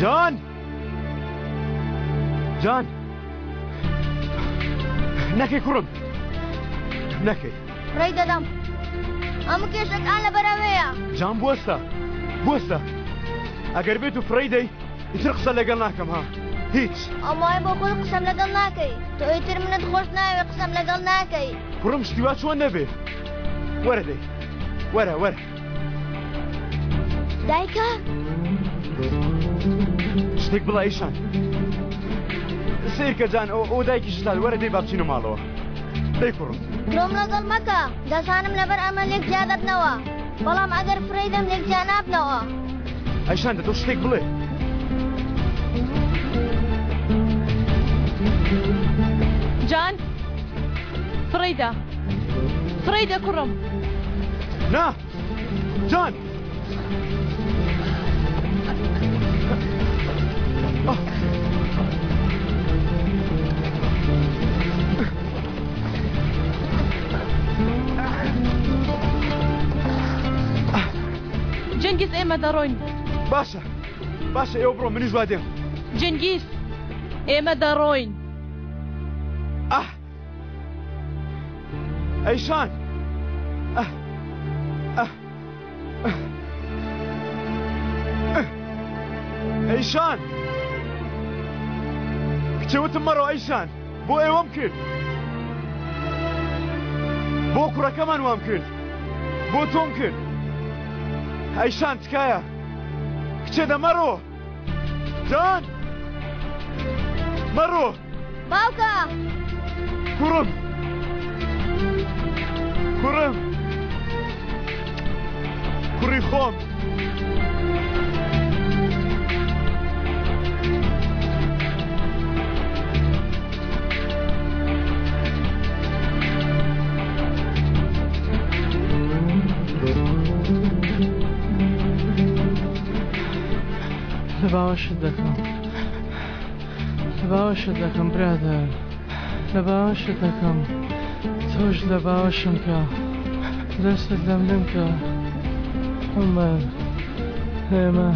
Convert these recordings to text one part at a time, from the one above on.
جان جان نەکەی کوڕم نەکەی ڕێی دەدەم هەموو کێشەکان لە بەرەوەیە جان بوەستە بوەستە ئەگەر بێت و فڕێی دەی ئیتر قسە لەگەڵ ناکەم ها هیچ ئەمای بۆ خۆی قسەم لەگەڵ ناکەی تۆ ئیتر منت خۆش ناوێ قسەم لەگەڵ ناکەی کوڕم شتی وا چۆن نەبێ وەرە دەی وەرە وەرە دایکە شتێک بڵێ ئیشان سیرکە جان ئەو ئەو دایکی شتال وەرە دەی با بچینە ماڵەوە دەی کوڕم درۆم لەگەڵ مەکە دەزانم لەبەر ئەمە لێک جیا دەبنەوە بەڵام ئەگەر فرەی دەم لێک جیا نابنەوە ئەیشان دە تۆ شتێک بڵێ جان فڕێیدە فڕێیدە کوڕم نا جان جەنگیز ئێمە دەڕۆین باشە باشە ئێوە بڕۆ منیش وا دێم جەنگیز ئێمە دەڕۆین ئاه ئەیشان ئاه ئاه ئەیشان کچێ وتم مەڕۆ ئەیشان بۆ ئێوەم کرد بۆ کوڕەکەمان وام کرد بۆ تۆم کرد ئەیشان تکایە کچێ دەمەڕۆ جان مەڕۆ باوکە کوڕم کوڕم کوڕی خۆم لە باوەشت دەکەم لە باوەشت دەکەم برادەر لە باوەشت دەکەم تۆش لە باوەشم کە دەستت لەم لم کە عومەر ئێمە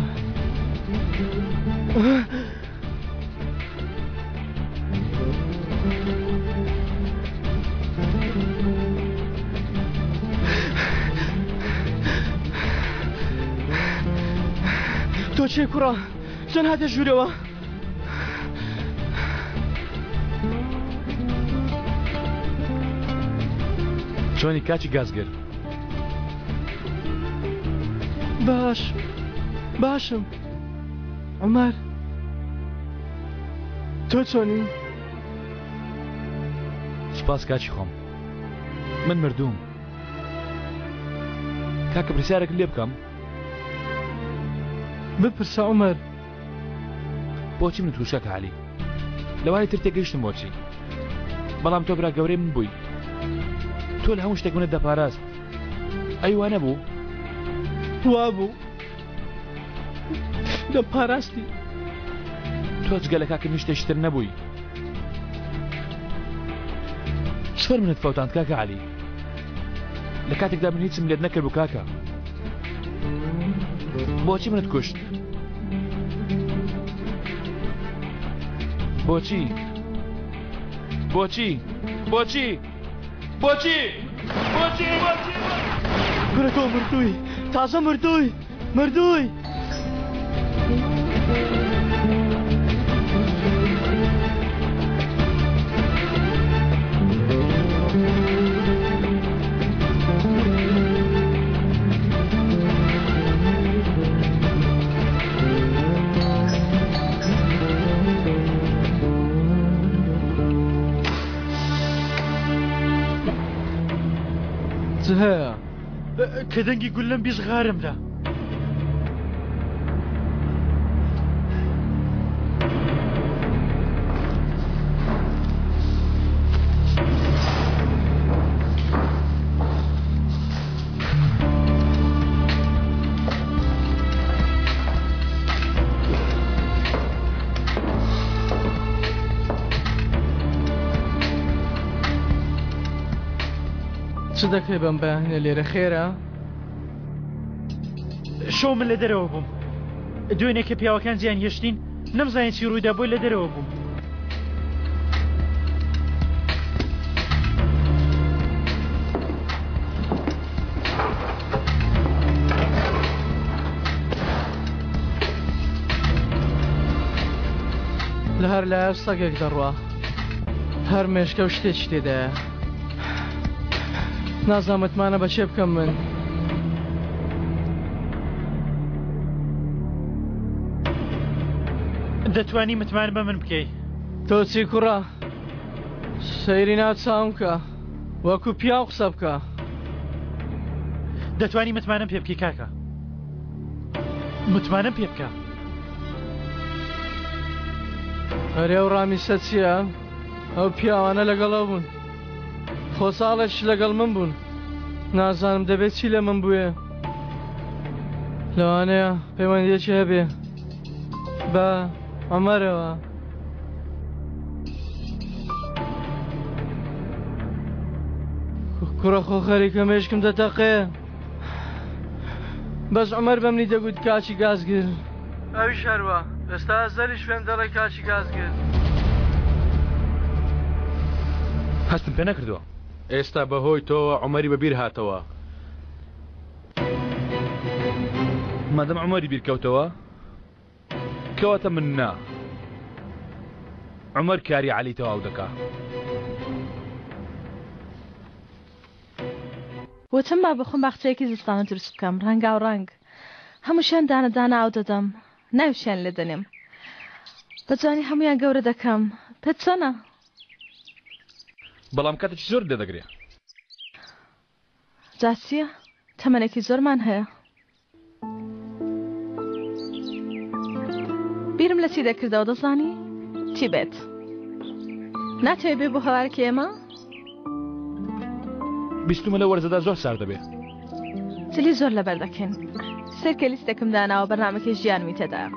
تۆ چێ کوڕە چۆن هاتە ژوورەوە؟ چۆنی کاچی گازگر؟ باش باشم عمر تۆ چۆنی؟ سپاس کاچی خۆم من مردووم کاکە پرسیارێک لێ بکەم بپرسە عمر بۆچی منت کوشت کاکە عەلی لەوانی تر تێگەیشتم بۆچی بەڵام تۆ برا گەورەی من بووی تۆ لە هەموو شتێک منت دەپاراست ئەی وا نەبوو وا بوو دەمپاراستی تۆ جگە لە کاکە هیچ شتێکی تر نەبووی چۆن منت فەوتاند کاکە عەلی لە کاتێکدا من هیچم لێت نەکرد بوو کاکە بۆچی منت کوشت بۆچی بۆچی بۆچی بۆچی بۆچی بۆچی کورە تۆ مردووی تازە مردووی مردووی چ هەیە؟ کە دەنگی گوللەم 20 غارمدا. چ دەکەی بەم بەیانە لێرە خێرە؟ شەو من لە دەرەوە بووم. دوێنێ کە پیاوەکان جیان هێشتین نەمزانی چی ڕوویدا بۆی لە دەرەوە بووم. لە هەر لایە سەگێک دەڕوا هەر مێشکە و شتێکی تێدایە نازانم متمانە بە چێ بکەم من. دەتوانی متمانە بە من بکەی. تۆ چی کوڕە سەیری ناو چاوم کە وەکو پیاو قسە بکە. دەتوانی متمانەم پێ بکەی کاکە متمانەم پێ بکە. ئەرێ ئەو ڕامیسە چییە؟ ئەو پیاوانە لەگەڵ ئەو بوون خۆ ساڵێکیش لەگەڵ من بوون نازانم دەبێت چی لە من بوێ لەوانەیە پەیوەندیەکی هەبێ بە عمەرەوە. کوڕە خۆ خەریکە مێشکم دەتەقێ بەس عمەر بەمنی دەگوت کاچی گازگر ئەویش هەروا ئێستا زەلیش پێم دەڵێ کاچی گازگر. هەستم پێ نەکردووە. ئێستا بەهۆی تۆوە عومەری بەبیر هاتەوە. مادەم عومەری بیر کەوتەوە کەواتە من نا. عومەر کاری عەلی تەواو دەکا. وتم با بەخۆم باخچەیەکی زستانە دروست بکەم ڕەنگاو ڕەنگ هەمووشیان دانە دانە ئاو دەدەم ناویشیان لێ دەنێم بە جوانی هەموویان گەورە دەکەم پێت چۆنە؟ بەڵام کاتێکی زۆرت لێ دەگرێ. جا چییە؟ تەمەنێکی زۆرمان هەیە. بیرم لە چی دەکردەوە دەزانی؟ چی بێت؟ ناتەوێ بێ بۆ هەوارکی ئێمە؟ بیستومە لە وەرزەدا زۆر سارد دەبێ. جلی زۆر لەبەر دەکەین. سەیرکە لیستێکم داناوە بەرنامەکەی ژیانمی تێدایە.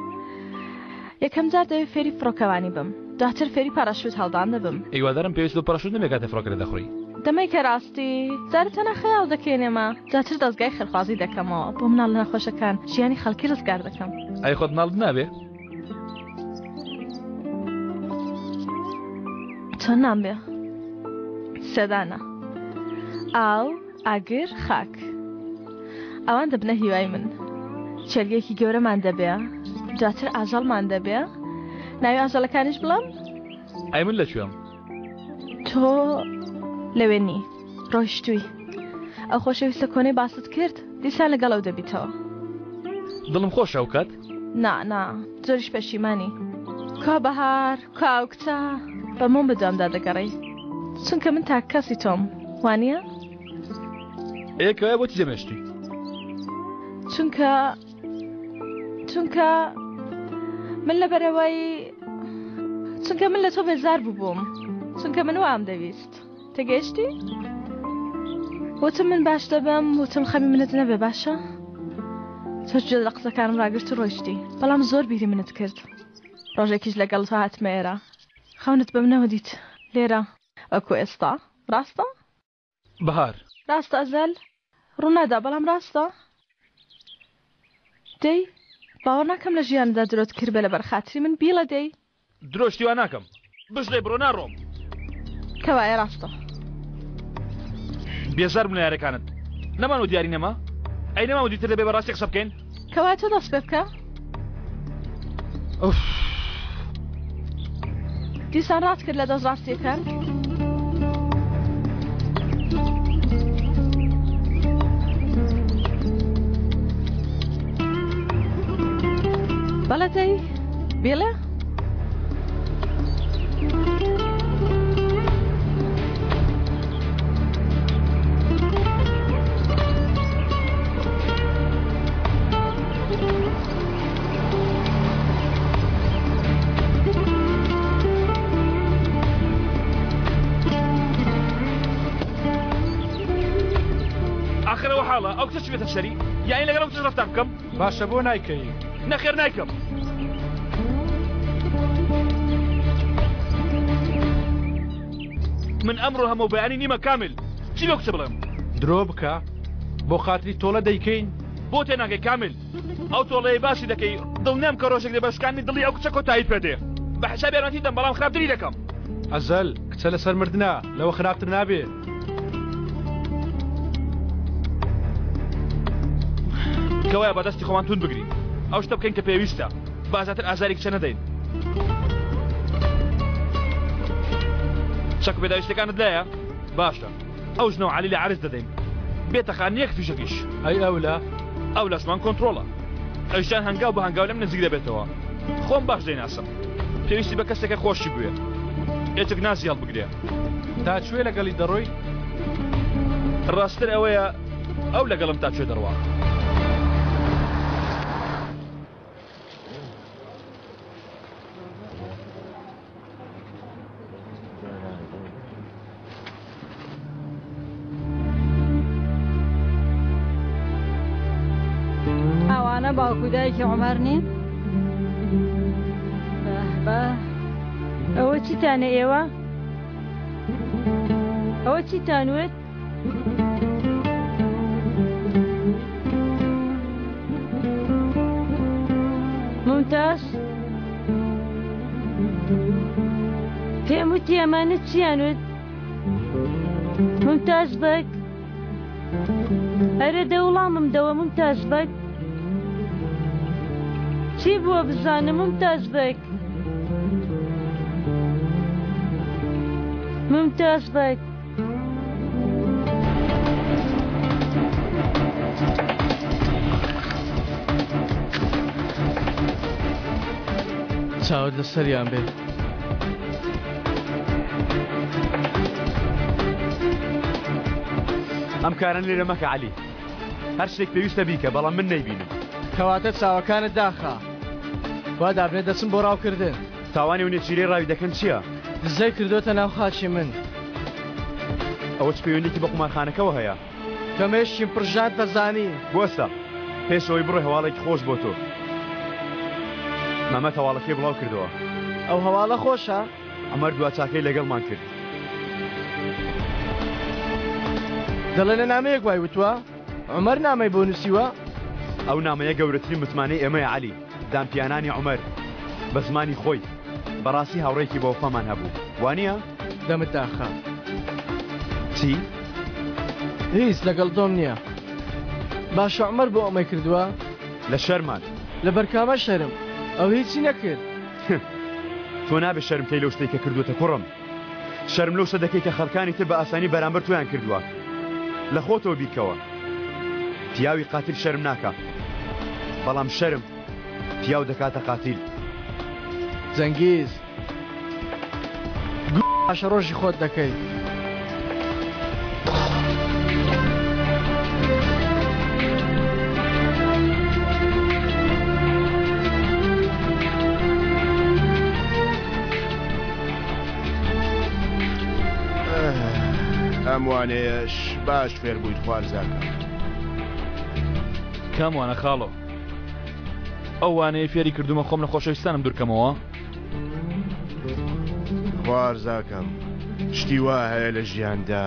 یەکەم جار دەوێ فێری فڕۆکەوانی بم. دواتر فێری پاراشوت هەڵدان دەبم. هیوادارم پێویست بە پاراشوت نەبێ کاتێ فڕۆکە لێ دەخوڕی. دەمەی کە ڕاستی جارێ تەنها خەیاڵ دەکەین ئێمە. دواتر دەزگای خێرخوازی دەکەمەوە بۆ مناڵە نەخۆشەکان ژیانی خەڵکی ڕزگار دەکەم. ئەی خۆت مناڵت نابێ؟ چۆن نامبێ؟ سێدانە. ئاو، ئاگر، خاک. ئەوان دەبنە هیوای من. کێلگەیەکی گەورەمان دەبێ. دواتر ئاژەڵمان دەبێ. ناوی ئاژەڵەکانیش بڵێم؟ ئەی من لە کوێم؟ تۆ لەوێ نی. ڕۆیشتووی. ئەو خۆشەویستە کۆنەی باست کرد، دیسان لەگەڵ ئەو دەبیتەوە. دڵم خۆشە ئەو کات؟ نا نا، زۆریش پەشیمانی. کوا بەهار، کوا ئەو کچە؟ بە مۆم بەدوامدا دەگەڕێی. چونکە من تاکە کەسی تۆم، وانییە؟ ئێ کەوایە بۆچی جێمهێشتی؟ چونکە چونکە من لەبەرەوەی چونکە من لە تۆ بێزار بووبووم چونکە من وام دەویست تێگەیشتی؟ وتم من باش دەبم وتم خەمی منت نەبێ باشە تۆش گوێت لە قسەکانم ڕاگرت و ڕۆیشتی بەڵام زۆر بیری منت کرد ڕۆژێکیش لەگەڵ تۆ هاتمە ئێرە خەونت بە منەوە دیت لێرە وەکو ئێستا ڕاستە؟ بەهار. ڕاستە ئەزەل؟ ڕوونادا بەڵام ڕاستە؟ دەی باوەڕ ناکەم لە ژیانتدا درۆت کردبێ لەبەر خاتری من بیڵێ دەی. درۆ شتی وا ناکەم. بشڵێ بڕۆ ناڕۆم. کەوایە ڕاستە. بێزار بووم لە یارەکانت. نەمان و دیاری نەما؟ ئەی نەما و دیتر دەبێ بە ڕاستی قسە بکەین؟ کەوایە تۆ دەست پێ بکە. ئوف. دیسان ڕات کرد لە دەست ڕاستیەکان؟ بەڵێ دەی بیڵێ. ئاخر ئەوە حاڵە ئەو کچە چ بێتە سەری یانی لەگەڵ ئەو کچە ڕەفتار بکەم باشە بۆ نایکەی؟ نەخێر نایکەم. من ئەمڕۆ هەمە و بەیانی نیمە کامل چی بەو کچە بڵێم؟ درۆ بکە بۆ خاتری تۆڵە دەیکەین؟ بۆ تێناگەی کامیل؟ ئەو تۆڵەیەی باسی دەکەی دڵنیام کە ڕۆژێک دێ بە شکاندنی دڵی ئەو کچە کۆتاییت پێ دێ. بە حیساب یارمەتیت دەم بەڵام خراپتری دەکەم. ئەزەل، کچە لەسەر مردنە، لەوە خراپتر نابێ. کەوایە با دەستی خۆمان توند بگرین. ئەو شتە بکەین کە پێویستە. با زیاتر ئازاری کچە نەدەین. چەک و پێداویستیەکانت لایە؟ باشە. ئەو ژنە و عەلی لە عەرز دەدەین. بێتە خان یەک فیشەکیش. ئەی ئەولا؟ ئەو لەشمان کۆنترۆڵە. ئەویشیان هەنگاو بە هەنگاو لەم نزیک دەبێتەوە. خۆم باش دەیناسم. پێویستی بە کەسێکە خۆشی بوێ. ئێچک نازی هەڵبگرێ. تا کوێ لەگەڵی دەڕۆی؟ ڕاستتر ئەوەیە ئەو لەگەڵم تا کوێ دەڕوا. ئەوانە باوک و دایکی عومەر نین؟ بە ئەوە چیتانە ئێوە؟ ئەوە چیتان وت؟ ممتاز پێم وتی ئەمانە چیان وت؟ ممتاز بەگ ئەرێ دە وڵامم دەوە ممتاز بەگ چی بووە بزانم ممتاز بەگ ممتاز بەگ چاوت لەسەریان بێت. ئەم کارە لێرە مەکە عەلی هەر شتێک پێویستە بیکە بەڵام من نەیبینم. کەواتە چاوەکانت داخە وا دابنێ دەچم بۆ ڕاوکردن. تاوانی و نێچیرەی ڕاوی دەکەن چییە؟ دزەی کردۆتە ناو خاکی من. ئەوە چ پەیوەندیەکی بە قومارخانەکەوە هەیە؟ کە مێشکیم پڕژاند دەزانی. بوەستە پێش ئەوەی بڕۆی هەواڵێکی خۆش بۆ تۆ. مەمەد هەواڵەکەی بڵاو کردەوە. ئەو هەواڵە خۆشە؟ عومەر دوا چاکەی لەگەڵمان کرد. دەڵێ لە نامەیەک وای وتووە؟ عومەر نامەی بۆ نووسیوە؟ ئەو نامەیە گەورەترین متمانەی ئێمەیە عەلی. دانپیانانی عومەر بە زمانی خۆی. بەڕاستی هاوڕێیەکی بەوەفامان هەبوو، وانییە؟ دەمت داخە. چی؟ هیچ لەگەڵ تۆم نییە. باشە عومەر بۆ ئەمەی کردووە؟ لە شەرمان. لەبەر کامە شەرم؟ ئەو هیچی نەکرد. تۆ نابێ شەرم کەی لەو شتەی کە کردووتە کوڕم. شەرم لەو شتە دەکەی کە خەڵکانی تر بە ئاسانی بەرامبەر تۆیان کردووە. لە خۆتەوە بیرکەوە. پیاوی قاتیل شەرم ناکا. بەڵام شەرم پیاو دەکاتە قاتیل. جەنگیز گو باشە ڕۆژی خۆت دەکەی. ئەم وانەیەش باش فێر بوویت خوارزاکەم. کام وانە خاڵۆ؟ ئەو وانەیە فێری کردومە خۆم لە خۆشەویستانم دوورکەمەوە؟ خوارزاکەم شتی وا هەیە لە ژیاندا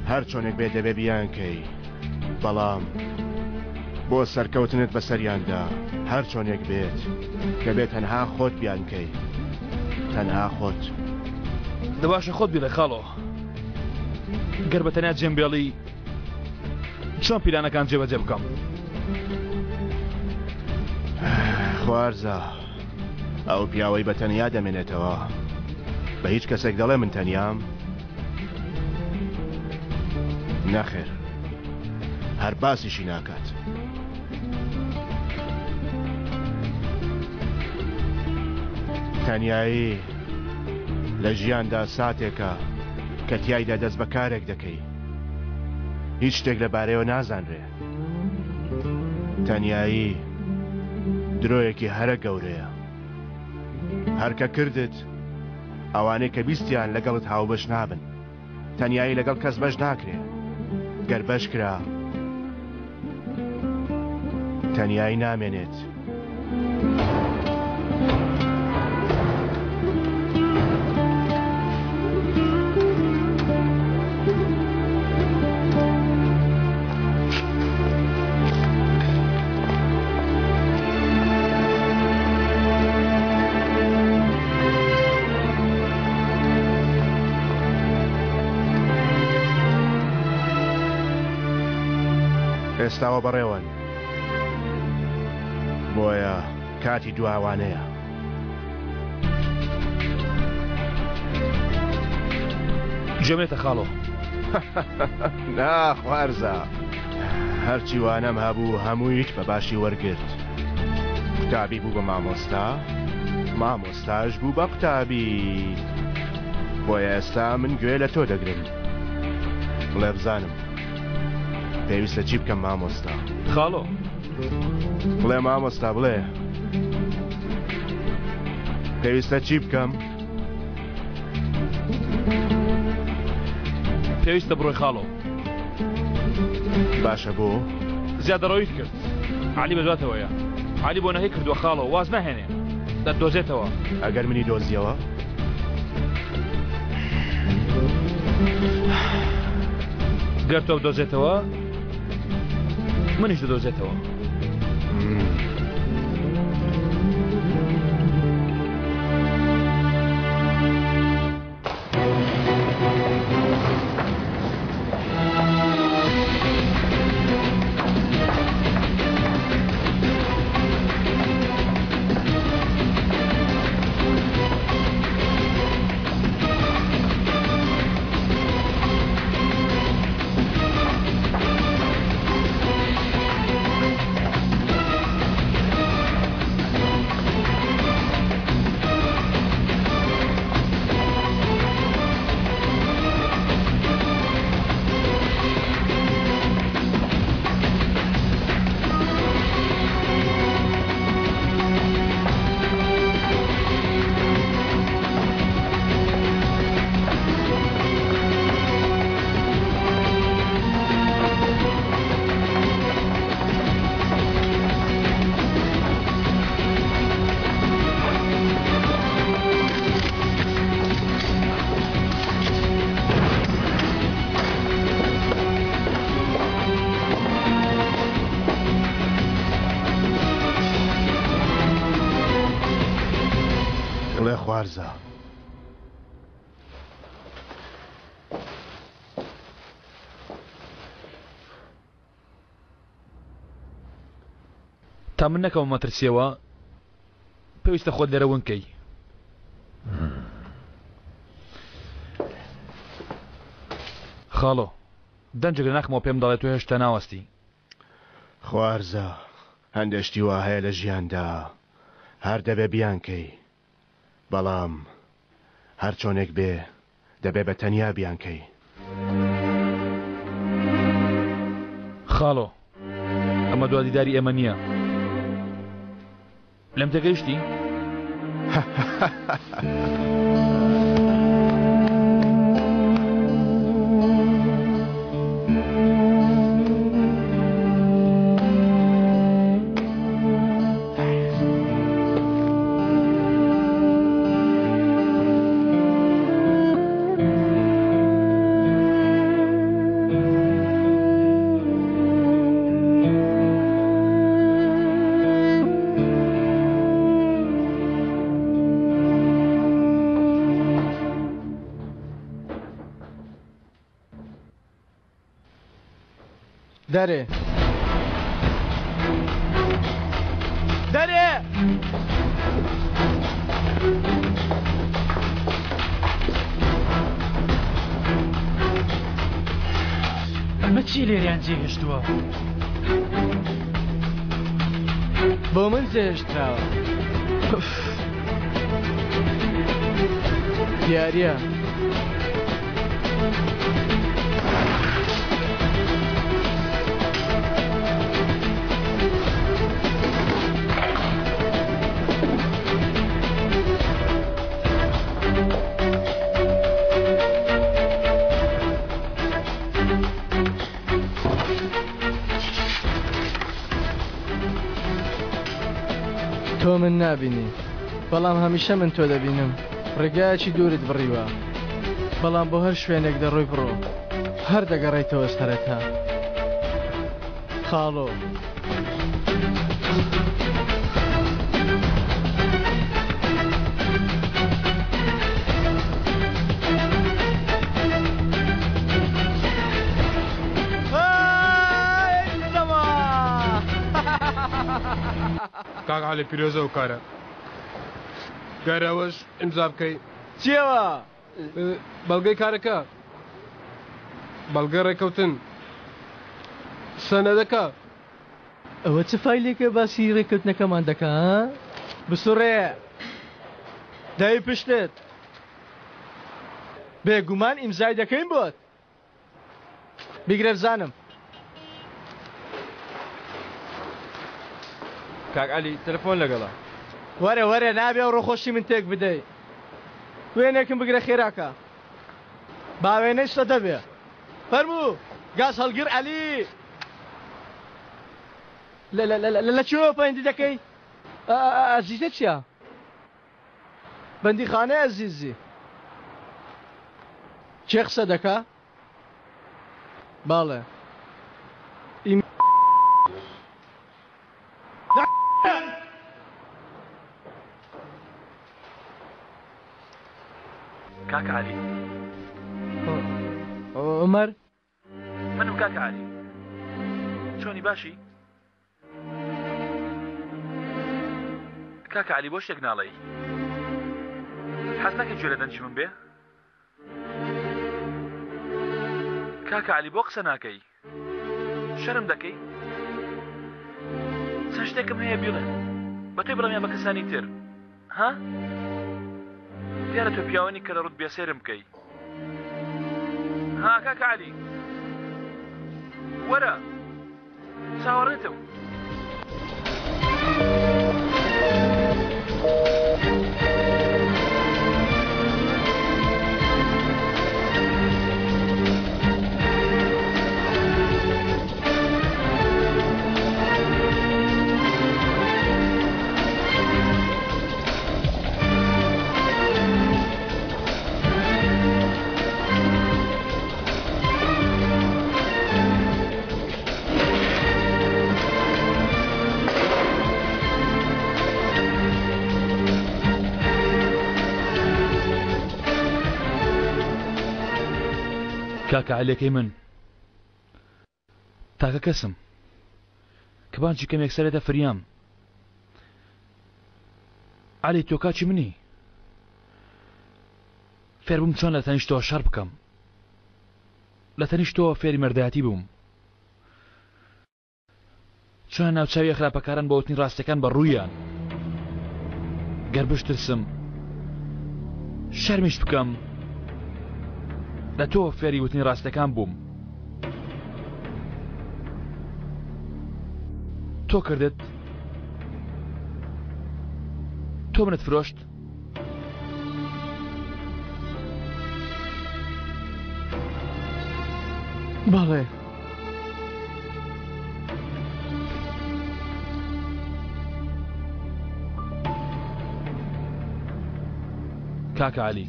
هەر چۆنێک بێ دەبێ بیانکەی بەڵام بۆ سەرکەوتنت بەسەریاندا هەر چۆنێک بێت دەبێت تەنها خۆت بیانکەی تەنها خۆت. دە باشە خۆت بیڵێ خاڵۆ گەر بە تەنیا جێم بێڵی چۆن پیلانەکان جێبەجێ بکەم؟ خوارزا ئەو پیاوەی بە تەنیا دەمێنێتەوە بە هیچ کەسێک دەڵێ من تەنیام؟ نەخێر هەر باسیشی ناکات. تەنیایی لە ژیاندا ساتێکە کە تیایدا دەست بە کارێک دەکەی هیچ شتێک لەبارەیەوە نازانرێ. تەنیایی درۆیەکی هەرە گەورەیە. هەرکە کردت ئەوانەی کە بیستیان لەگەڵت هاوبەش نابن. تەنیایی لەگەڵ کەس بەش ناکرێ. گەر بەش کرا تەنیایی نامێنێت. ئێستاوە بەڕێوەن. بۆیە کاتی دواوانەیە. گوێم لێتە خاڵۆ. نا خوارزا هەرچی وانەم هەبوو هەموویت بە باشی وەرگرت. قوتابی بوو بە مامۆستا، مامۆستاش بوو بە قوتابی. بۆیە ئێستا من گوێ لە تۆ دەگرم. بڵێ بزانم پێویستە چی بکەم مامۆستا؟ خاڵۆ. بڵێ مامۆستا بڵێ. پێویستە چی بکەم؟ پێویستە بڕۆی خاڵۆ. باشە بۆ؟ زیادەڕەویت کرد. عەلی بەدواتەوەیە. عەلی بۆنەکەی کردووە خاڵۆ، واز ناهێنێ. دەتدۆزێتەوە. ئەگەر منی دۆزیەوە؟ گەر تۆ بدۆزێتەوە، منیش دەدۆزێتەوە. بڵێ خوارزا. تا من نەکەومە مەترسیەوە پێویستە خۆت لێرە ون کەی. خاڵۆ دەنجێک لە ناخمەوە پێم دەڵێ تۆ هێشتا ناوەستی. خوارزا هەندێ شتی وا هەیە لە ژیاندا هەر دەبێ بیانکەی بەڵام هەر چۆنێک بێ دەبێ بە تەنیا بیانکەی. خاڵۆ ئەمە دوا دیداری ئێمە نییە. لێم تێگەیشتی؟ دەرێ دەرێ ئەمە چی لێریان جێهێشتووە؟ بۆ من جێهێشتراوە دیاریە. تۆ من نابینی بەڵام هەمیشە من تۆ دەبینم ڕێگایەکی دوورت بڕیوە بەڵام بۆ هەر شوێنێک دەڕۆی بڕۆ هەر دەگەڕێیتەوە سەرەتا خاڵۆ. کاک عەلی پیرۆزە ئەو کارە. گەر ئەوەش ئیمزا بکەی. چیەوە؟ بەڵگەی کارەکە. بەڵگەی ڕێکەوتن. سەنەدەکە. ئەوە چ فایلێکە باسی ڕێککەوتنەکەمان دەکا ها؟ بسوڕێ دەی پشتت. بێگومان ئیمزای دەکەین بۆت. بیگرە بزانم. کاک عەلی تەلەفۆن لەگەڵە. وەرە وەرە نابێ ئەو ڕۆخۆشی من تێک بدەی. وێنێکم بگرە خێراکە. با وێنەی سەدە بێ. فەرموو گاز هەڵگر عەلی. لە لە لە لە کوێوە پەیوەندی دەکەی؟ ئەزیزە چییە؟ بەندیخانەی ئەزیزی. کێ قسە دەکا؟ بەڵێ. کاکە عەلی. عومەر. منم کاکە عەلی. چۆنی باشی؟ کاکە عەلی بۆ شتێک ناڵێی؟ حەز ناکەی گوێ لە دەنگی من بێ؟ کاکە عەلی بۆ قسە ناکەی؟ شەرم دەکەی؟ چەند شتێکم هەیە بیڵێم بە تۆی بڵێم یان بە کەسانی تر ها؟ دیارە تۆ پیاوەنی کە لە ڕوت بێسێرم بکەی ها کاکە عەلی وەرە چاوەڕێتم. کاکە عەلیەکەی من تاکە کەسم کە بانکی کەمێک سەرێتە فریام عەلی تۆ کاکی منی فێربووم چۆن لە تەنیشتەوە شەڕ بکەم لە تەنیشتەوە فێری مەردایەتی بووم چۆنە ناوچاوی خراپەکاران بە وتنی ڕاستەکان بە ڕوویان گەر بشترسم شەرمیش بکەم لە تۆ فێری وتنی ڕاستەکان بووم تۆ کردت تۆ منت فرۆشت بەڵێ. کاکە عەلی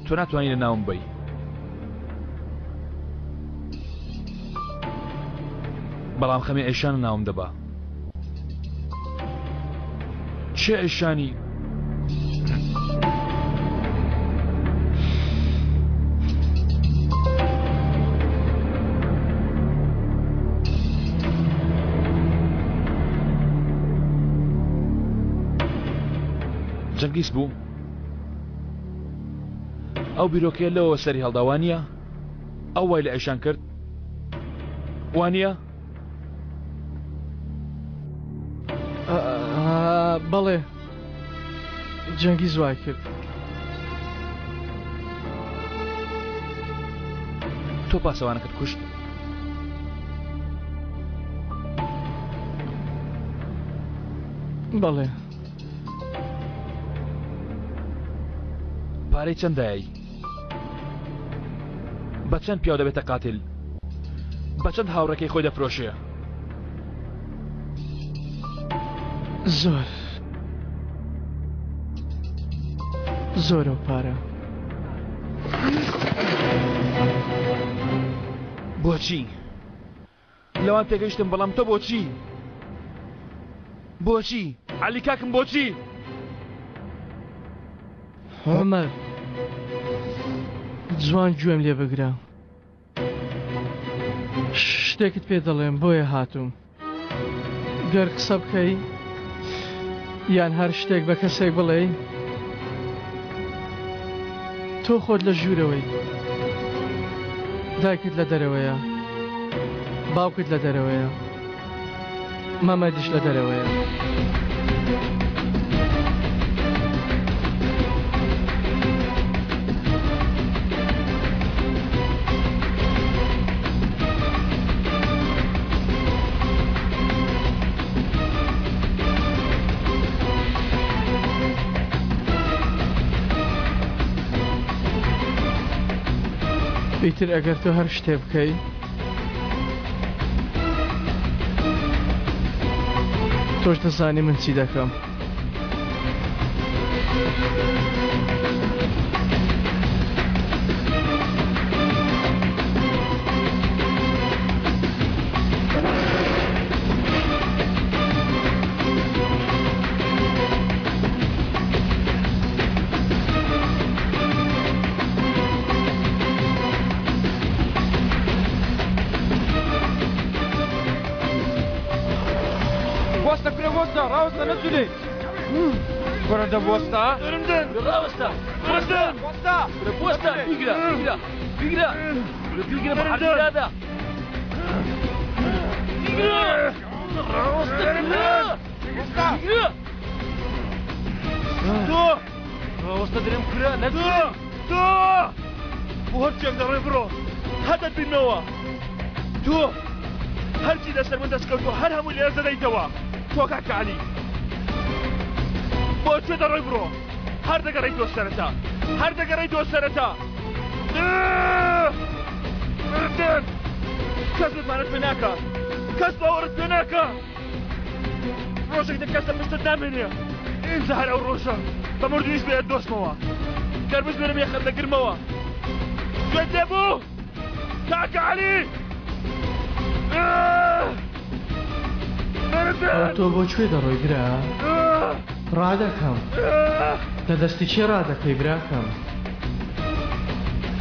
تۆ ناتوانانی لە ناوم بی بەڵام خەمی ئەیشان ناوم دەبا چێ ئەیشانی جەنگیز بوو ئەو بیرۆکەیە لەوە سەری هەڵدا وانە ئەو وای لە ئەیشان کرد وانە بەڵێ جەنگیز وای کرد. تۆ پاسەوانەکەت کوشت؟ بەڵێ. پارەی چەند دایەی؟ بە چەند پیاو دەبێتە قاتل؟ بە چەند هاوڕێکەی خۆی دەفرۆشێ؟ زۆر زۆرە و پارە. بۆچی؟ لەوان تێگەیشتم بەڵام تۆ بۆچی؟ بۆچی؟ عەلی کاکم بۆچی؟ عومەر جوان گوێم لێ بگرە. شتێکت پێ دەڵێم بۆیە هاتووم. گەر قسە بکەی. یان هەر شتێک بە کەسێک بڵێی؟ تۆ خۆت لە ژوورەوەی دایکت لە دەرەوەیە باوکت لە دەرەوەیە مەمەدیش لە دەرەوەیە. ئیتر ئەگەر تۆ هەر شتێ بکەی تۆش دەزانی من چی دەکەم. وەستە کورە وەستە ڕاوەستە نەجولێ کورە دە وەستە ڕاوەستە وەستە وەستە وەستە بیگرە بیگرە بیگرە بیگرە بە حەردادا بیگرە ڕاوەستە بیگرە تۆ ڕاوەستە درێم کورە نەجولێ تۆ بۆ هەرچێک دەڕێ بڕۆ هەر دەتبینمەوە تۆ هەرچی لەسەر من دەستکەوتووە هەر هەمووی لێرە دەدەیتەوە تۆ کاکە عەلی بۆ کوێ دەڕۆی بڕۆ هەر دەگەڕێیتەوە سەرەتا هەر دەگەڕێیتەوە سەرەتا مردن کەس متمانەت پێ ناکا کەس باوەڕت پێ ناکا ڕۆژێک دە کەس لە پشتت نامێنێ ئینجا هەر ئەو ڕۆژە بە مردوویش بێ دۆستمەوە گەر بژمێرم یەخەت دەگرمەوە گوێت لێ بوو کاکە عەلی تۆ بۆ کوێ دەڕۆی برا؟ ڕادەکەم. لە دەستی کێ ڕادەکەی براکەم؟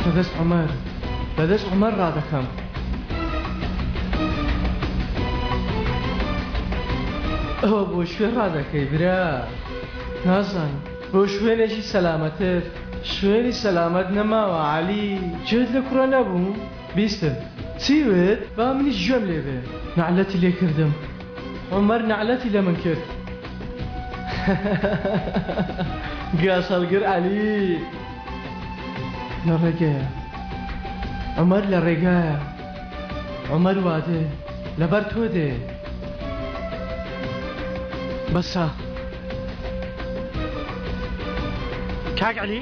لە دەست عومەر. لە دەست عومەر ڕادەکەم. ئەوە بۆ کوێ ڕادەکەی برا؟ نازانم. بۆ شوێنێکی سەلامەتر. شوێنی سەلامەت نەماوە عەلی. گوێت لە کوڕە نەبوو؟ بیستم. چی وت؟ با منیش گوێم لێ بێ. نەعلەتی لێ کردم. عومەر نەعلەتی لە من کرد. گاسەڵگر عەلی لە ڕێگەیە. عومەر لە ڕێگایە. عومەر وادێ. لەبەر تۆ دێ. بەسە. کاک عەلی؟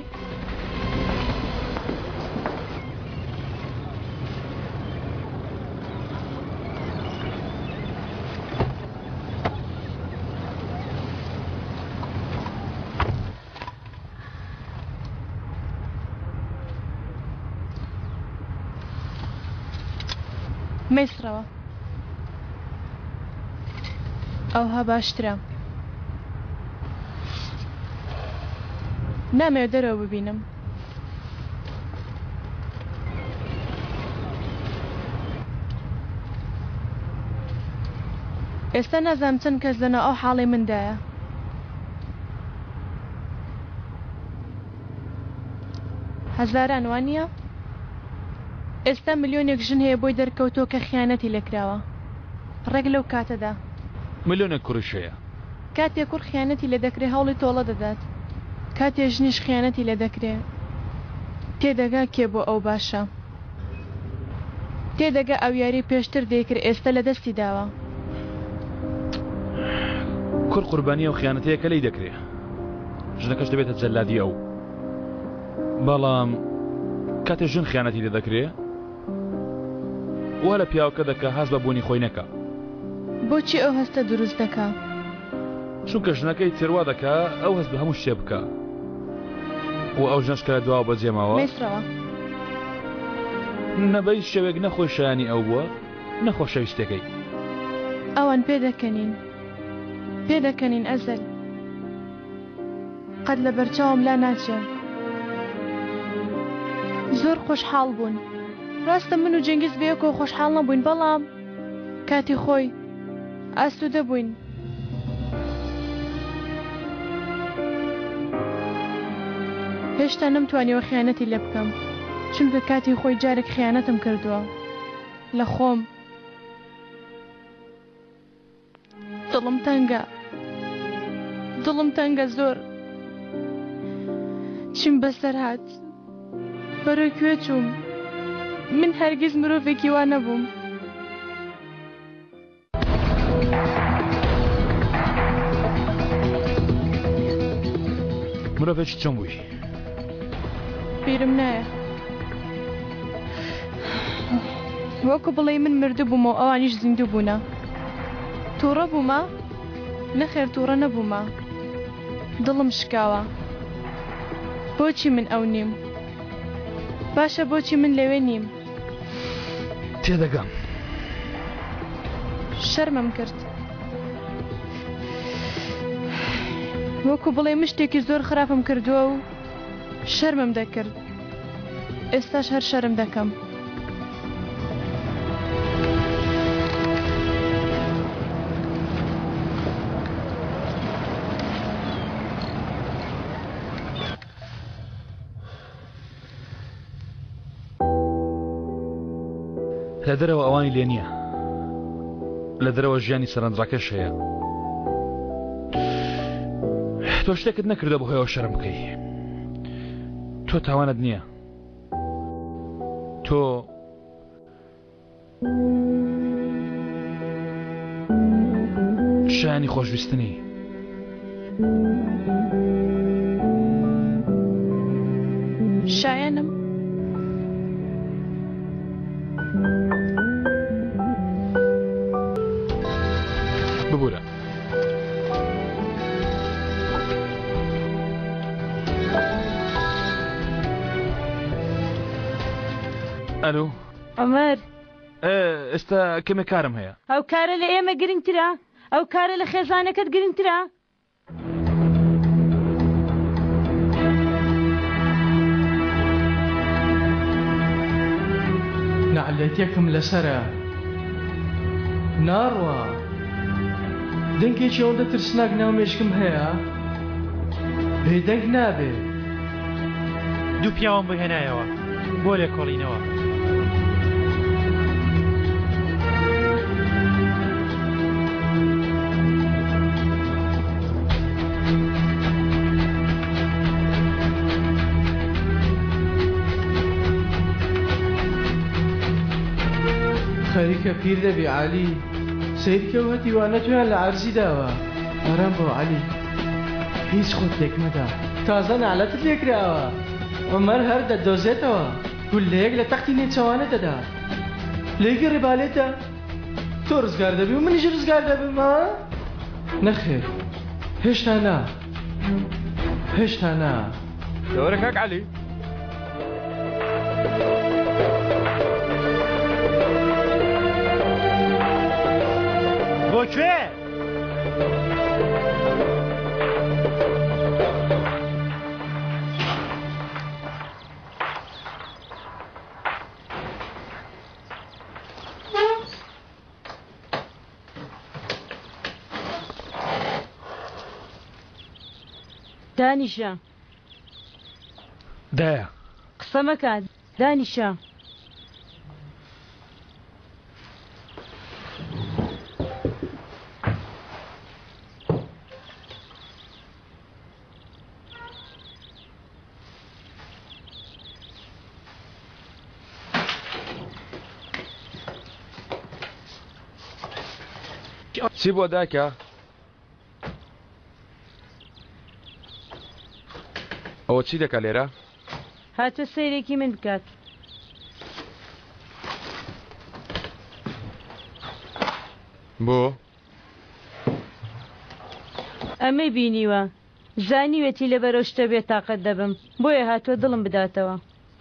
مەیسڕەوە ئەوها باشترە نامەوێت دەرەوە ببینم. ئێستا نازانم چەند کەس لەناو ئەو حاڵەی مندایە. هەزاران وانییە؟ ئێستا ملیۆنێک ژن هەیە بۆی دەرکەوتووە کە خیانەتی لێکراوە. ڕێک لەو کاتەدا. ملیۆنێک کوڕیش هەیە. کاتێ کوڕ خیانەتی لێ دەکرێ هەوڵی تۆڵە دەدات، کاتێ ژنیش خیانەتی لێ دەکرێ تێدەگا کێ بۆ ئەو باشە. تێدەگا ئەو یاریەی پێشتر دەیکرد ئێستە لە دەستی داوە. کوڕ قوربانی ئەو خیانەتەیە کە لێی دەکرێ، ژنەکەش دەبێتە جەلادی ئەو. بەڵام کاتێ ژن خیانەتی لێ دەکرێ وا لە پیاوەکە دەکا هەست بە بوونی خۆی نەکا. بۆچی ئەو هەستە دروست دەکا؟ چونکە ژنەکەی تر وا دەکا ئەو هەست بە هەموو شتێ بکا و ئەو ژنەش کە لە دواوە بەجێ ماوە. مەیسڕەوە. نە بە هیچ شێوەیەک نە خۆی شایانی ئەو بووە نە خۆشەویستەکەی. ئەوان پێدەکەنین. پێدەکەنین ئەزەل. قەت لەبەرچاوم لا ناچێ. زۆر خۆشحاڵ بوون. ڕاستە من و جەنگیز بەیەکەوە خۆشحاڵ نەبووین بەڵام کاتی خۆی ئاسوودە بووین. هێشتا نەمتوانیوە خیانەتی لێ بکەم چونکە کاتی خۆی جارێک خیانەتم کردووە لە خۆم. دڵم تەنگە دڵم تەنگە زۆر چیم بەسەر هات بەرەو کوێ چووم من هەرگیز مرۆڤێکی وا نەبووم. مرۆڤێکی چۆن بووی؟ بیرم نایە وەکو بڵێی من مردبووم و ئەوانیش زیندوو بوونە. تووڕە بوومە؟ نەخێر تووڕە نەبوومە. دڵم شکاوە. بۆچی من ئەو نیم؟ باشە بۆچی من لەوێ نیم؟ تێدەگەم. شەرمم کرد. وەکو بڵێی من شتێکی زۆر خراپم کردووە و شەرمم دەکرد. ئێستاش هەر شەرم دەکەم. لە دەرەوە ئەوانی لێ نییە. لە دەرەوە ژیانی سەرنجڕاکێش هەیە. تۆ شتێکت نەکردە بەهۆیەوە شەرم بکەی. تۆ تاوانت نییە. تۆ شایانی خۆشویستنی. شایەنم. ببورە. ئەلو. عومەر. ئێستا کەمێک کارم هەیە. ئەو کارە لە ئێمە گرنگترە؟ ئەو کارە لە خێزانەکەت گرنگترە؟ نەعلەتێکم لەسەرە ناڕوا دەنگێکی ئەوەندە ترسناک ناو مێشکم هەیە بێدەنگ نابێ. دوو پیاوم بۆ هێنایەوە بۆ لێکۆڵینەوە. خەریکە پیر دەبی عەلی سەیرکە و هەتیوانە تۆیان لە عەرزی داوە ئارام بۆ عەلی هیچ خۆت لێک مەدە تازە نەعلەتت لێ کراوە عومەر هەر دەتدۆزێتەوە گوللەیەک لە تەختی نێچەوانت دەدا لێی گەڕێ با لێتە تۆ ڕزگار دەبی و منیش ڕزگار دەبم ها نەخێر هێشتا نا هێشتا نا. دەوەرە کاک عەلی. بۆ کوێ؟ دانیشە. دایە. قسە مەکە دانیشە. چی بووە دایکە؟ ئەوە چی دەکا لێرە؟ هاتووە سەیرێکی من بکات. بۆ؟ ئەمەی بینیوە. زانیوێتی لەبەر ئەو شتە بێتاقەت دەبم، بۆیە هاتووە دڵم بداتەوە.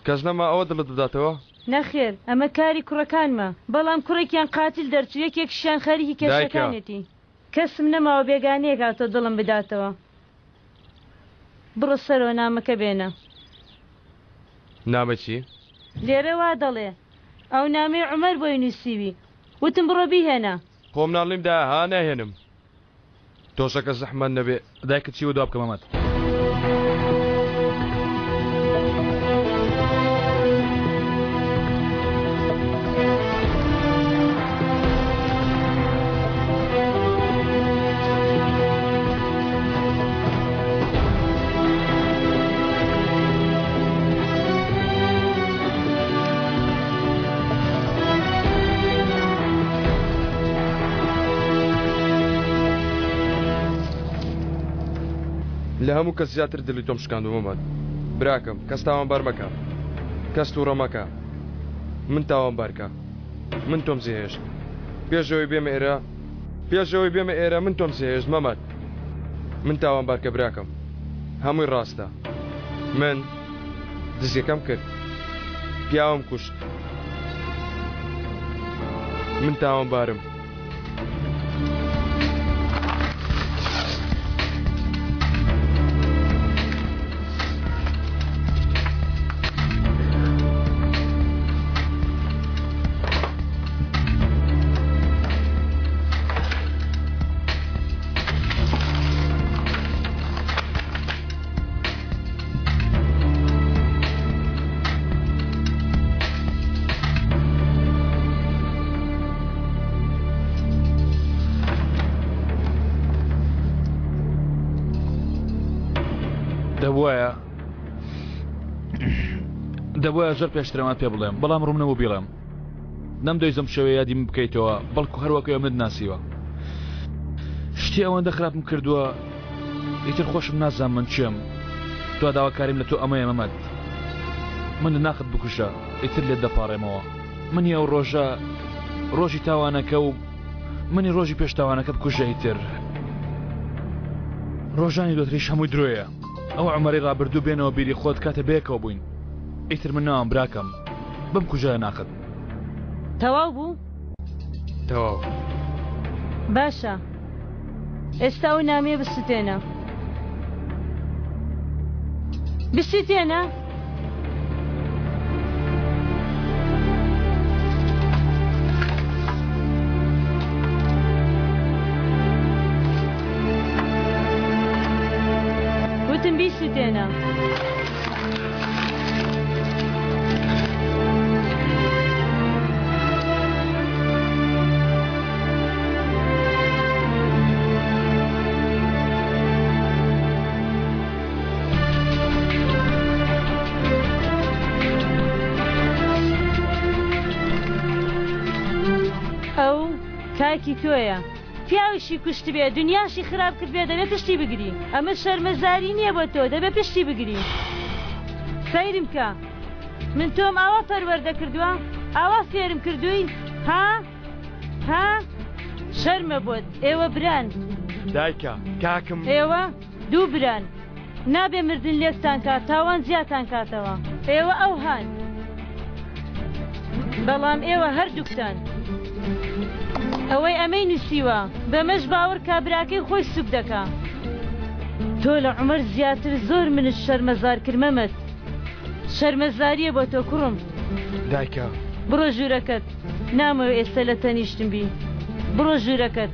کەس نەما ئەوە دڵت بداتەوە؟ نەخێر، ئەمە کاری کوڕەکانمە. بەڵام کوڕێکیان قاتیل دەرچوو، یەکێکیشیان خەریکی دایکە. کێشەکانێتی. کەسم نەماوە بێگانەیەک هاتووە دڵم بداتەوە. بڕۆ سەرەوە نامەکە بێنە. نامەی چی؟ لێرە وا دەڵێ. ئەو نامەی عومەر بۆی نووسیوی. وتم بڕۆ بیهێنە. خۆ مناڵ نیم دایە ها ناهێنم. تۆشەکە زەحمەت نەبێ. دایکت چی وە دوا بکە مەمەد. لە هەموو کەس زیاتر دڵی تۆم شکاندووە مەمەد براکەم کەس تاوانبار مەکە کەس تووڕە مەکە من تاوانبار کە من تۆم جێهێشت پێش ئەوەی بێمە ئێرە پێش ئەوەی بێمە ئێرە من تۆم جێهێشت مەمەد من تاوانبار کە براکەم هەمووی ڕاستە من دزیەکەم کرد پیاوم کوشت من تاوانبارم. دەبواە دەبواە زۆر پێشترەوە پێ بڵێم بەڵام ڕوم نەبوو بیڵێم نەم دەیزم شەوێ یادی من بکەیتەوە بەڵکو هەروەکەی منت ناسیوە شتی ئەوەندە خراپم کردووە ئیتر خۆشم نازانم من کێم دوا داواکاریم لە تۆ ئەمەیە مەمەد من لە ناخت بکوژە ئیتر لێت دەپاڕێمەوە منی ئەو ڕۆژە ڕۆژی تاوانەکە و منی ڕۆژی پێش تاوانەکە بکوژە ئیتر ڕۆژانی دواتریش هەمووی درۆیە ئەو عومەرەی ڕابردوو بێنەوە بیری خۆت کاتێ بەیەکەوە بووین ئیتر من ناوم براکەم بمکوژە لە ناخت. تەواو بوو؟ تەواو. باشە ئێستا ئەو نامەیە بسوتێنە. بسوتێنە. وتم بیسوتێنە. ئەو کاکی تۆیە پیاویشی کوشتبێ دنیاشی خراپ کردبێ دەبێ پشتی بگری ئەمە شەرمەزاری نییە بۆ تۆ دەبێ پشتی بگری سەیرم کە من تۆم ئاوا پەروەردە کردووە ئاوا فێرم کردووی ها ها شەرمە بۆت ئێوە بران دایکە کاکم ئێوە دوو بران نابێ مردن لێکتان کات تاوان جیاتان کاتەوە ئێوە ئەوهان بەڵام ئێوە هەردووکتان ئەوەی ئەمەی نووسیوە بەمەش باوەڕ کا براکەی خۆی سوک دەکا تۆ لە عومەر زیاتر زۆر منت شەرمەزار کرد مەمەد شەرمەزاریە بۆ تۆ کوڕم. دایکە. بڕۆ ژوورەکەت نامەوێ ئێستا لە تەنیشتم بی بڕۆ ژوورەکەت.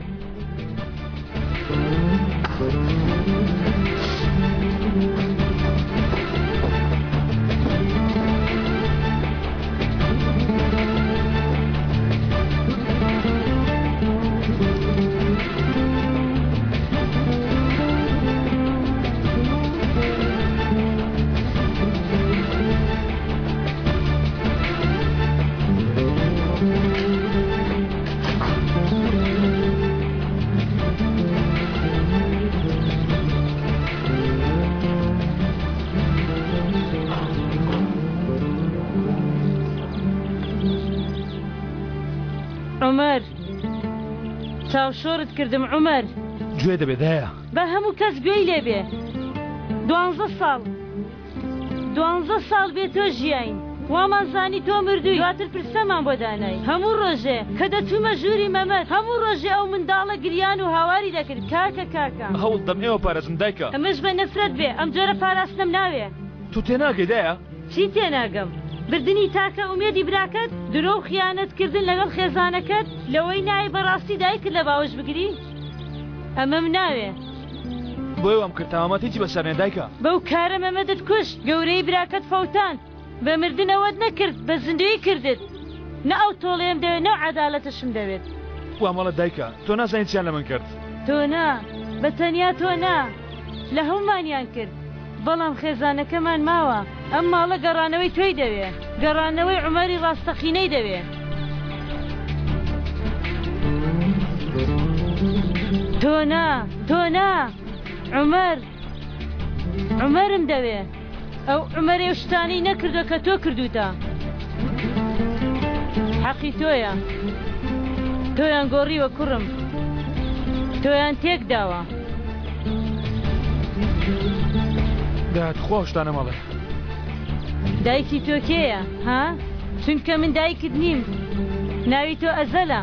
عومەر چاوشۆڕت کردم عومەر. گوێ دەبێ دایە. با هەموو کەس گوێی لێ بێ دوانزە ساڵ دوانزە ساڵ بێ تۆ ژیاین وامان زانی تۆ مردووی دواتر پرسەمان بۆ دانای هەموو ڕۆژێ کە دەچوومە ژووری مەمەد هەموو ڕۆژێ ئەو منداڵە گریان و هاواری دەکرد کاکە کاکە. هەوڵ دەم ئێوە پارێزم دایکە. ئەمەش بە نەفرەت بێ ئەم جۆرە پاراستنەم ناوێ. تۆ تێناگەی دایە. چی تێناگەم؟ بردنی تاکە ئومێدی براکەت؟ درۆ و خیانەت کردن لەگەڵ خێزانەکەت؟ لەوەی نایەی بەڕاستی دایکت لە باوەش بگری؟ ئەمەم ناوێ. بۆیە وام کرد تا مامەت هیچی بەسەر نێ دایکە. بەو کارە مەمەدت کوشت، گەورەی براکەت فەوتاند، بە مردن ئەوەت نەکرد، بە زیندوویی کردت. نە ئەو تۆڵەیەم دەوێت نە ئەو عەدالەتەشم دەوێت. وا مەڵێ دایکە، تۆ نازانی چیان لە من کرد. تۆ نا، بە تەنیا تۆ نا، لە هەموومانیان کرد. بەڵام خێزانەکەمان ماوە، ئەم ماڵە گەڕانەوەی تۆی دەوێ، گەڕانەوەی عومەری ڕاستەقینەی دەوێ. تۆ نا، تۆ نا، عومەر. عومەرم دەوێ. ئەو عومەرەی ئەو شتانەی نەکردووە کە تۆ کردووتە. حەقی تۆیە. تۆیان گۆڕیوە کوڕم. تۆیان تێک داوە. دایە تخوا ئەو شتانە مەڵێ. دایکی تۆ کێیە؟ ها؟ چونکە من دایکت نیم. ناوی تۆ ئەزەلە.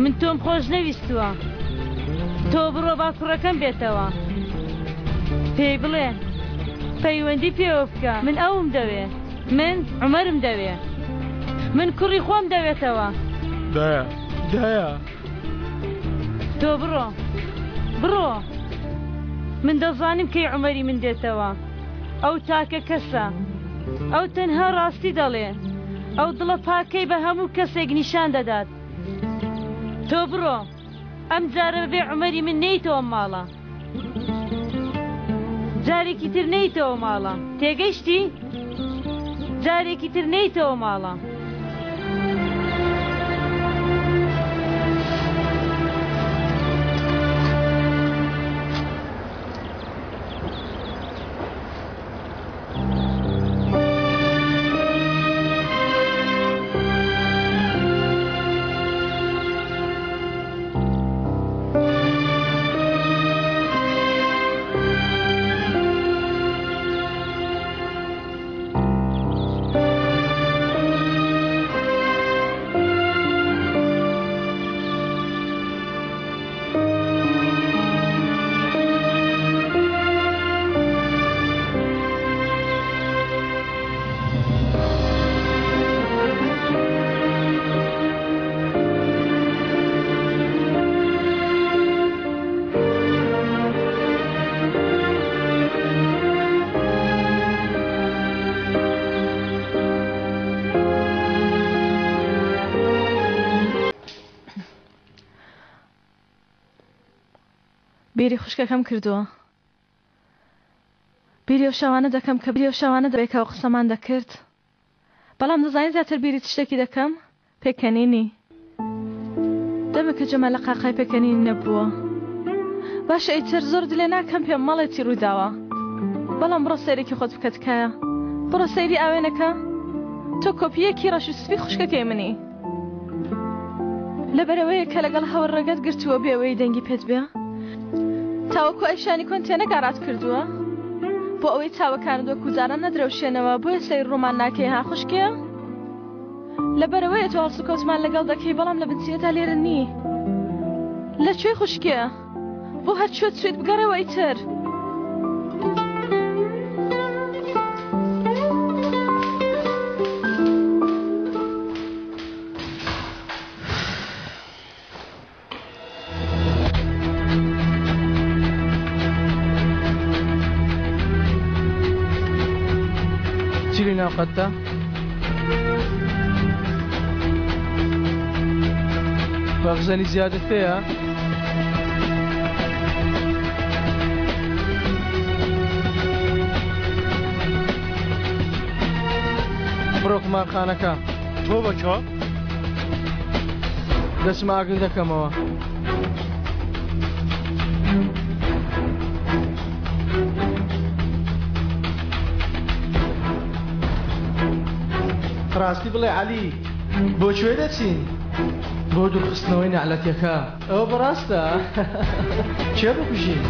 من تۆم خۆش نەویستووە. تۆ بڕۆ با کوڕەکەم بێتەوە. پێی بڵێ پەیوەندی پێوە بکە من ئەوم دەوێ. من عومەرم دەوێ. من کوڕی خۆم دەوێتەوە. دایە دایە. تۆ بڕۆ بڕۆ. من دەزانم کەی عومەری من دێتەوە. ئەو تاکە کەسە. ئەو تەنها ڕاستی دەڵێ. ئەو دڵە پاکەی بە هەموو کەسێک نیشان دەدات. تۆ بڕۆ. ئەم جارە بەبێ عومەری من نێیتەوە ماڵە. جارێکی تر نێیتەوە ماڵە. تێگەیشتی؟ جارێکی تر نێیتەوە ماڵە. بیری خوشکەکەم کردووە بیری ئەو شەوانە دەکەم کە بیری ئەو شەوانە دەبێکەوە قسەمان دەکرد بەڵام دەزانی زیاتر بیری چ شتێکی دەکەم پێکەنینی دەمێکە جەمال لە قاقای پێکەنینی نەبووە باشە ئیتر زۆر دلێ ناکەم پێم مەڵێ چی ڕوویداوە بەڵام بڕۆ سەیرێکی خۆت بکە تکایە بڕۆ سەیری ئاوێنەکە تۆ کۆپییەکی ڕەش و سپی خوشکەکەی منی لەبەرئەوەیە کە لەگەڵ هەور ڕێگەت گرتووە بێ ئەوەی دەنگی پێت بێ تاوەکو ئەیشانی کۆن تێنەگا ڕات کردووە بۆ ئەوەی چاوەکانت وەکو جاران نەدرەوشێنەوە بۆیە سەیر ڕوومان ناکەی ها خوشکێ لەبەرئەوەیە تۆ هەڵسوکەوتمان لەگەڵ دەکەی بەڵام لە بنچینەدا لێرە نی لە کوێ خوشکێ بۆ هەر کوێ چویت بگەڕێوە ئیتر. چی لە ناو قەتە؟ مەخزەنی زیادت پێیە؟ بڕۆ قومارخانەکە. تۆ بە کوا؟ دەچمە ئاگر دەکەمەوە. ڕاستی بڵێ عەلی بۆ کوێ دەچین؟ بۆ دوورخستنەوەی نەعلەتیەکە. ئەوە بەڕاستە؟ کێ بکوژین؟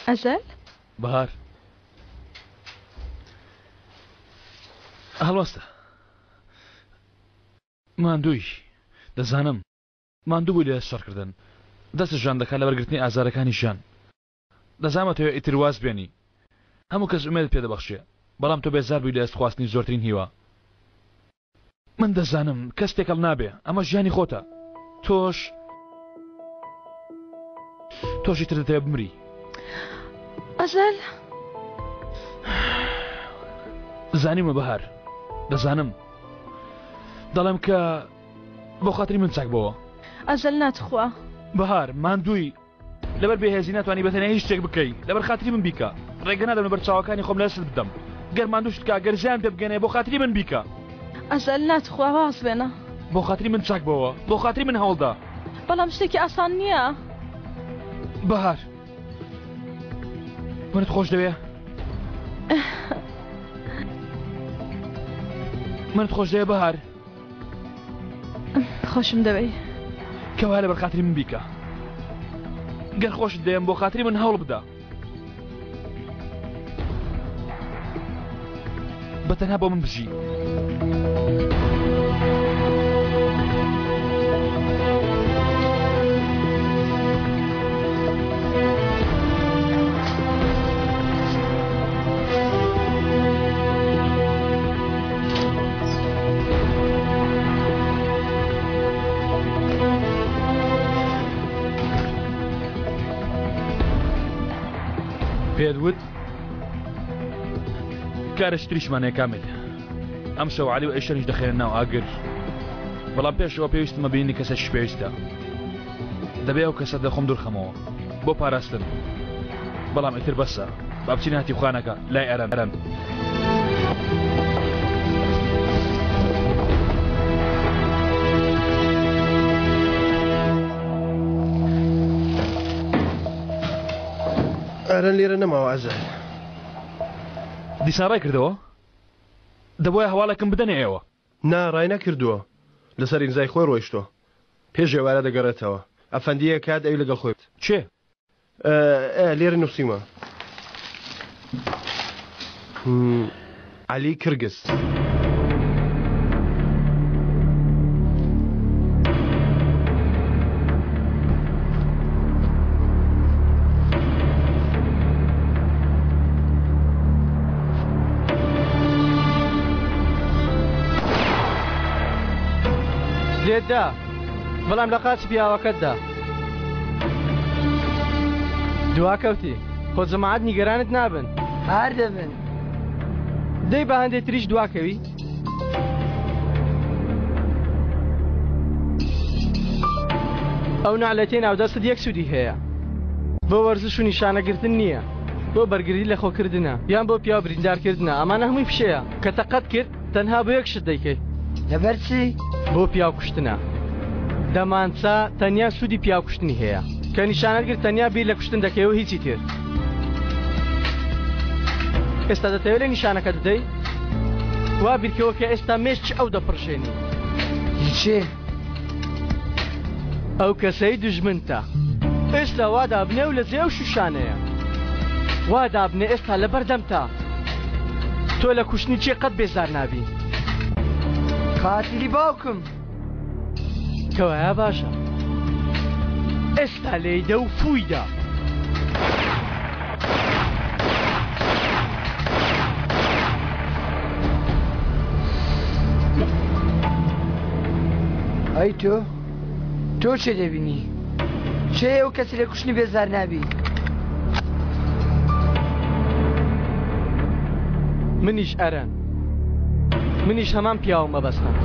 ئەزەل؟ بەهار هەڵوەستە ماندووی دەزانم ماندوو بووی لە شەڕکردن دەستت ژان دەکات لە وەرگرتنی ئازارەکانی ژیان دەزانم ئەتەوێ ئیتر واز بێنی هەموو کەس ئومێدت پێ دەبەخشێ بەڵام تۆ بێزار بووی لە ئێست خواستنی زۆرترین هیوا من دەزانم کەس تێکەڵ نابێ ئەمە ژیانی خۆتە تۆش تۆشی تر دەتەوێ بمری ئەزەل زانیمە بەهار دەزانم دەڵێم کە بۆ خاتری من چاک بەوە ئەزەل ناتخوا بەهار ماندووی. لەبەر بێهێزی ناتوانی بەتەنیا هیچ شتێک بکەی. لەبەر خاتری من بیکە. ڕێگە نادەم لەبەر چاوەکانی خۆم لەدەستت بدەم. گەر ماندووشت کا، گەر زیان پێ بگەنێ، بۆ خاتری من بیکە. ئەزەل، نا توخوا واز بێنە. بۆ خاتری من چاک بەوە. بۆ خاتری من هەوڵدە. بەڵام شتێکی ئاسان نییە. بەهار. منت خۆش دەوێ؟ منت خۆش دەوێ بەهار؟ خۆشم دەوێی. کەوایە لەبەر خاتری من بیکە. گەر خۆشت دەوێم بۆ خاتری من هەوڵ بدە. بە تەنها بۆ من بژی. پێت وت کارێکی تریشمان هەیە کامیل ئەم شەو عەلی و ئەیشەنیش دەخەینە ناو ئاگر بەڵام پێشەوە پێویستمە بینی کەسێکی پێویستە دەبێ ئەو کەسە دەخۆم دوورخەمەوە بۆ پاراستن بەڵام ئیتر بەسە با بچینە هەتیوخانەکە لای ئەرەن ئەرەن. ئەرەن لێرە نەماوە ئەزەل. دیسان ڕای کردەوە؟ دەبوایە هەواڵێکم بدەنێ ئێوە. نا ڕای نەکردووە لەسەر ئیمزای خۆی ڕۆیشتووە پێش ئێوارە دەگەڕێتەوە ئەفەندییەک هات ئەوی لەگەڵ خۆی. کێ؟ ئە لێرە نووسیومە عەلی کرگز. لێت دا بەڵام لە قاچی پیاوەکەتدا دواکەوتی خۆ جەماعەت نیگەرانت نابن هەر دەبن دەی بە هەندێ تریش دواکەوی ئەو نەعلەتەی ناودەستت یەک سوودی هەیە بۆ وەرزش و نیشانەگرتن نییە بۆ بەرگری لە خۆکردنە یان بۆ پیاو بریندارکردنە ئەمانە هەمووی فشەیە کە تەقەت کرد تەنها بۆ یەک شت دەیکەیت لەبەر چی؟ بۆ پیاو کوشتنە دەمانچە تەنیا سوودی پیاو کوشتنی هەیە کە نیشانەت گرت تەنیا بیر لە کوشتن دەکەیەوە هیچی تر ئێستا دەتەوێت لە نیشانەکە بدەی وا بیرکەوە کە ئێستا مێشکی ئەو دەپڕژێنی چێ؟ ئەو کەسەی دوژمنتە ئێستا وا دابنێ و لە جێ ئەو شوشانەیە وا دابنێ ئێستا لە بەردەمتە تۆ لە کوشتنی کێ قەت بێزار نابی قاتیلی باوکم کەوایە باشە ئێستا لێیدە و فوویدە. ئەی تۆ تۆ چێ دەبینی چێ ئەو کەسی لە کوشتنی بێزار نابی منیش ئەرەن منیش هەمان پیاوم مەبەستم.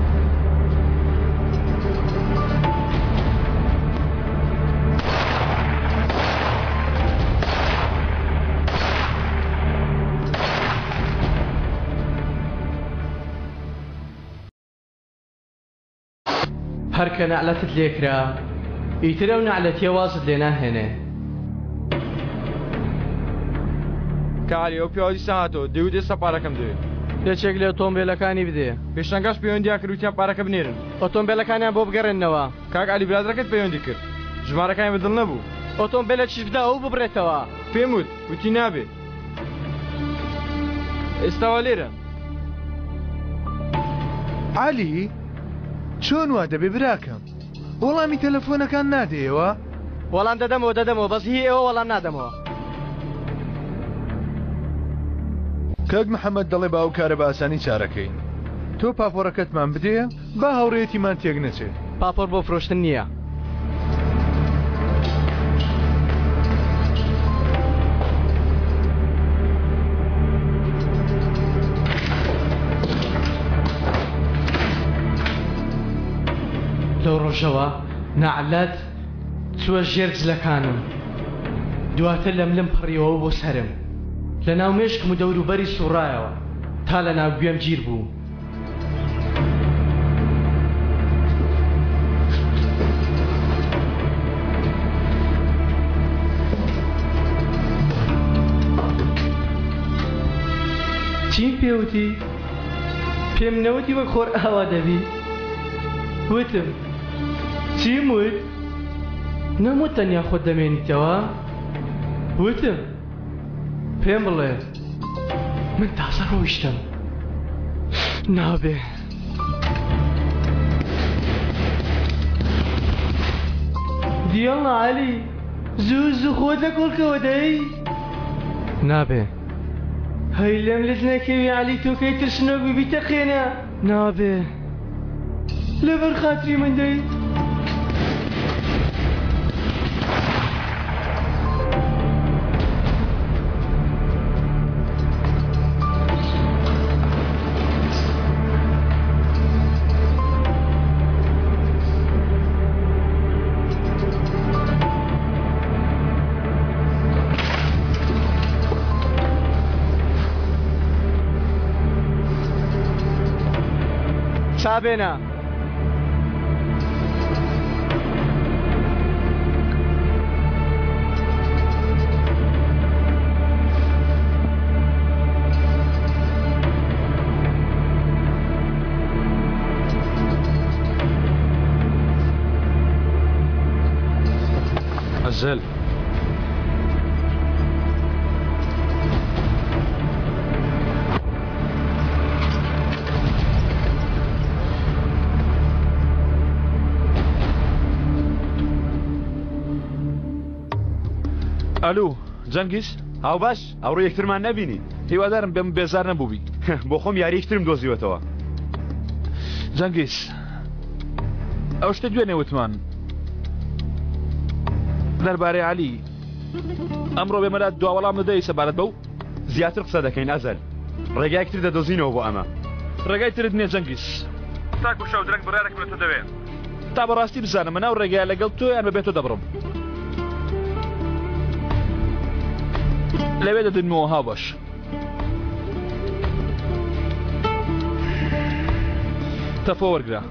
هەر کە نەعلەتت لێکرا ئیتر ئەو نەعلەتیە وازت لێ ناهێنێ. کاک عەلی ئەو پیاوە دیسان هاتەوە دەیوت ئێستا پارەکەم دەوێ. یەکێک لە ئۆتۆمبێلەکانی بدێ. پێشانگاش پەیوەندیان کرد وتیان پارەکە بنێرن. ئۆتۆمبێلەکانیان بۆ بگەڕێننەوە. کاک عەلی برادەرەکەت پەیوەندی کرد ژمارەکانی بە دڵ نەبوو. ئۆتۆمبێلێکیش بدە ئەو ببڕێتەوە. پێم وت وتی نابێ. ئێستا وا لێرەن. عەلی، چۆن وا دەبێ براکەم؟ وەڵامی تەلەفۆنەکان نادەیەوە؟ وەڵام دەدەمەوە دەدەمەوە بەس هی ئێوە وەڵام نادەمەوە. کاک محەمەد دەڵێ با ئەو کارە بە ئاسانی چارەکەین. تۆ پاپۆڕەکەتمان بدێ با هاوڕێیەتیمان تێک نەچێ. پاپۆڕ بۆ فرۆشتن نییە. لەو ڕۆژەوە نەعلەت چووە ژێر جلەکانم. دواتر لە ملم پەڕیەوە بۆ سەرم. لە ناو مێشکم و دەوروبەری سووڕایەوە تا لە ناو گوێم گیر بوو. چیم پێ وتی؟ پێم نەوتی وەک خۆر ئاوا دەبی؟ وتم. چیم وت؟ نەموت تەنیا خۆت دەمێنیتەوە؟ وتم. پێم بڵێ من تازە ڕۆیشتم. نابێ. دیاڵە عەلی زوو زوو خۆت لە کۆڵکەوە دەی؟ نابێ. هەی لێم لت نەکەوی عەلی تۆ کەی ترسنۆک بی بیتەقێنە؟ نابێ. لەبەر خاتری من دەی؟ چا بێنە. ئەزەل. ئەلو جەنگیز هاوبەش ئەوڕۆ یەکترمان نەبینی هیوادارم بێم بێزار نەبووبی بۆ خۆم یاریەکی ترم دۆزیوەتەوە جەنگیز ئەو شتە دوێنێ وتمان دەربارەی عەلی ئەمڕۆ بێمەلا دوا وەڵام دەدەی سەبارەت بەو زیاتر قسە دەکەین ئەزەل ڕێگایەک تر دەدۆزینەوە بۆ ئەمە. ڕێگای ترت نیە جەنگیز. تاکو شەو درەنگ بڕیارێکم لە تۆ دەوێ. تا بەڕاستی بزانم من ئەو ڕێگایە لەگەڵ تۆ یان بەبێ تۆ دەبڕم. لەوێ دەدنمەوە هاوبەش. تەفۆ وەرگرە.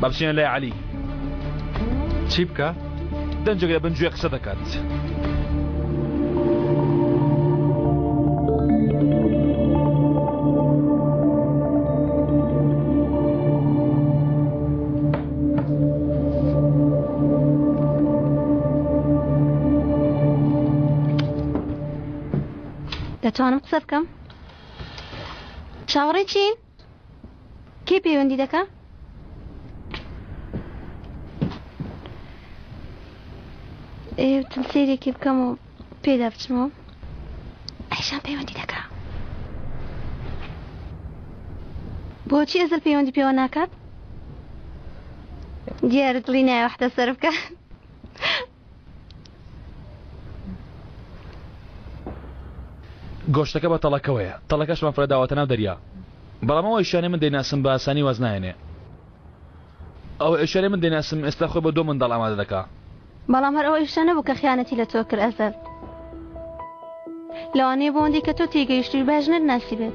با بچینە لای عەلی. چی بکە؟ دەنجێک لە بن گوێ قسە دەکات. دەتوانم قسە بکەم؟ چاوەڕێی چین؟ کێ پەیوەندی دەکا؟ ئێوتم سەیرێکی بکەم و پێدا بچمەوە ئەیشان پەیوەندی دەکا بۆچی ئەزل پەیوەندی پێوە ناکات دیارە دڵی نایە وەحدە سەر بکە گۆشتەکە بە تەڵەکەوەیە تەڵەکەشمان فرەداوەتە ناو دەریا بەڵام ئەو ئەیشانەی من دەیناسم بە ئاسانی واز ناهێنێ ئەو ئەیشانەی من دەیناسم ئێستا خۆی بۆ دوو منداڵ ئامادە دەکا. بەڵام هەر ئەو ئەیشە نەبوو کە خیانەتی لە تۆ کرد ئەزەل. لەوانەیە بۆ ئەوەندەی کە تۆ تێگەیشتووی باش نەتناسیبێت.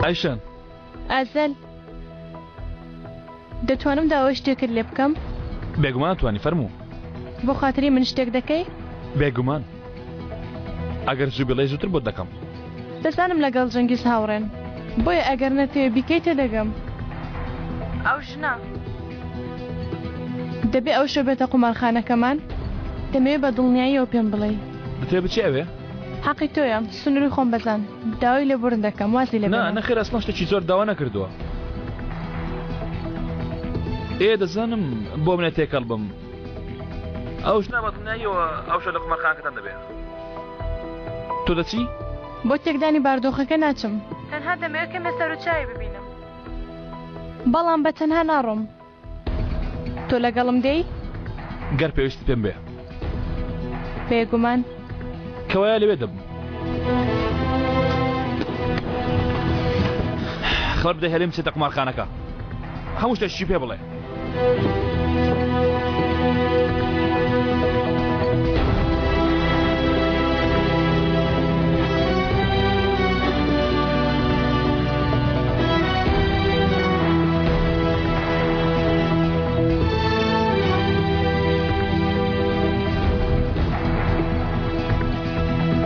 ئایشان. ئازەل. دەتوانم داوای شتێکت لێ بکەم؟ بێگومان ئەتوانی فەرموو. بۆ خاتری من شتێک دەکەی؟ بێگومان. ئەگەر زوو بڵێی زووتر بۆت دەکەم. دەزانم لەگەڵ جەنگیز هاوڕێن بۆیە ئەگەر نەتەوێ بیکەی تێدەگەم. ئەو ژنە. دەبێ ئەو شەو بێتە قومارخانەکەمان؟ دەمەوێ بە دڵنیاییەوە پێم بڵێی. دەتەوێ بچی ئەوێ؟ حەقی تۆیە، سنووری خۆم بەزاند. داوای لێبوردن دەکەم، وازی لێ نا، بێنە. نەخێر ئەسڵەن شتێکی زۆر داوا نەکردووە. ئێ دەزانم بۆ منە تێکەڵ بم. ئەو ژنە بە دڵنیاییەوە ئەو شەو لە قومارخانەکەتان دەبێ. تۆ دەچی؟ بۆ تێکدانی باردۆخەکە ناچم. تەنها دەمەوێت کەمێ سەروچاوی ببینم. بەڵام بە تەنها ناڕۆم. تۆ لەگەڵم دێی؟ گەر پێویستت پێم بێ. بێگومان. کەوایە لەوێ دەبم. خەڵک بدە هێلێم بچێتە قومارخانەکە. هەموو شتێکیشی پێ بڵێ.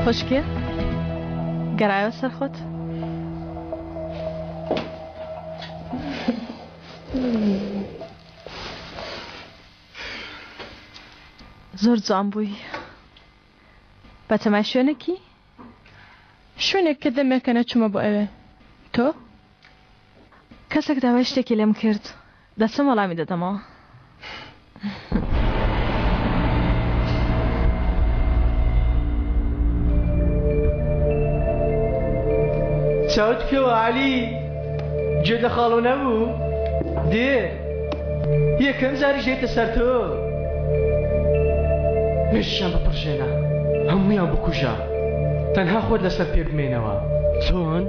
خوشکێ گەڕایەوە سەر خۆت؟ زۆر جوان بووی. بەتەمای شوێنێکی؟ شوێنێک کە دەمێکە نەچوومە بۆ ئەوێ. تۆ؟ کەسێک داوای شتێکی لێم کرد. دەچم وەڵامی دەدەمەوە. چاوت بکەوە عەلی گوێت لە خاڵۆ نەبوو؟ دێ یەکەم جاریش دێتە سەر تۆ. مێشکیان بپڕژێنە هەموویان بکوژە تەنها خۆت لەسەر پێ بمێنەوە چۆن؟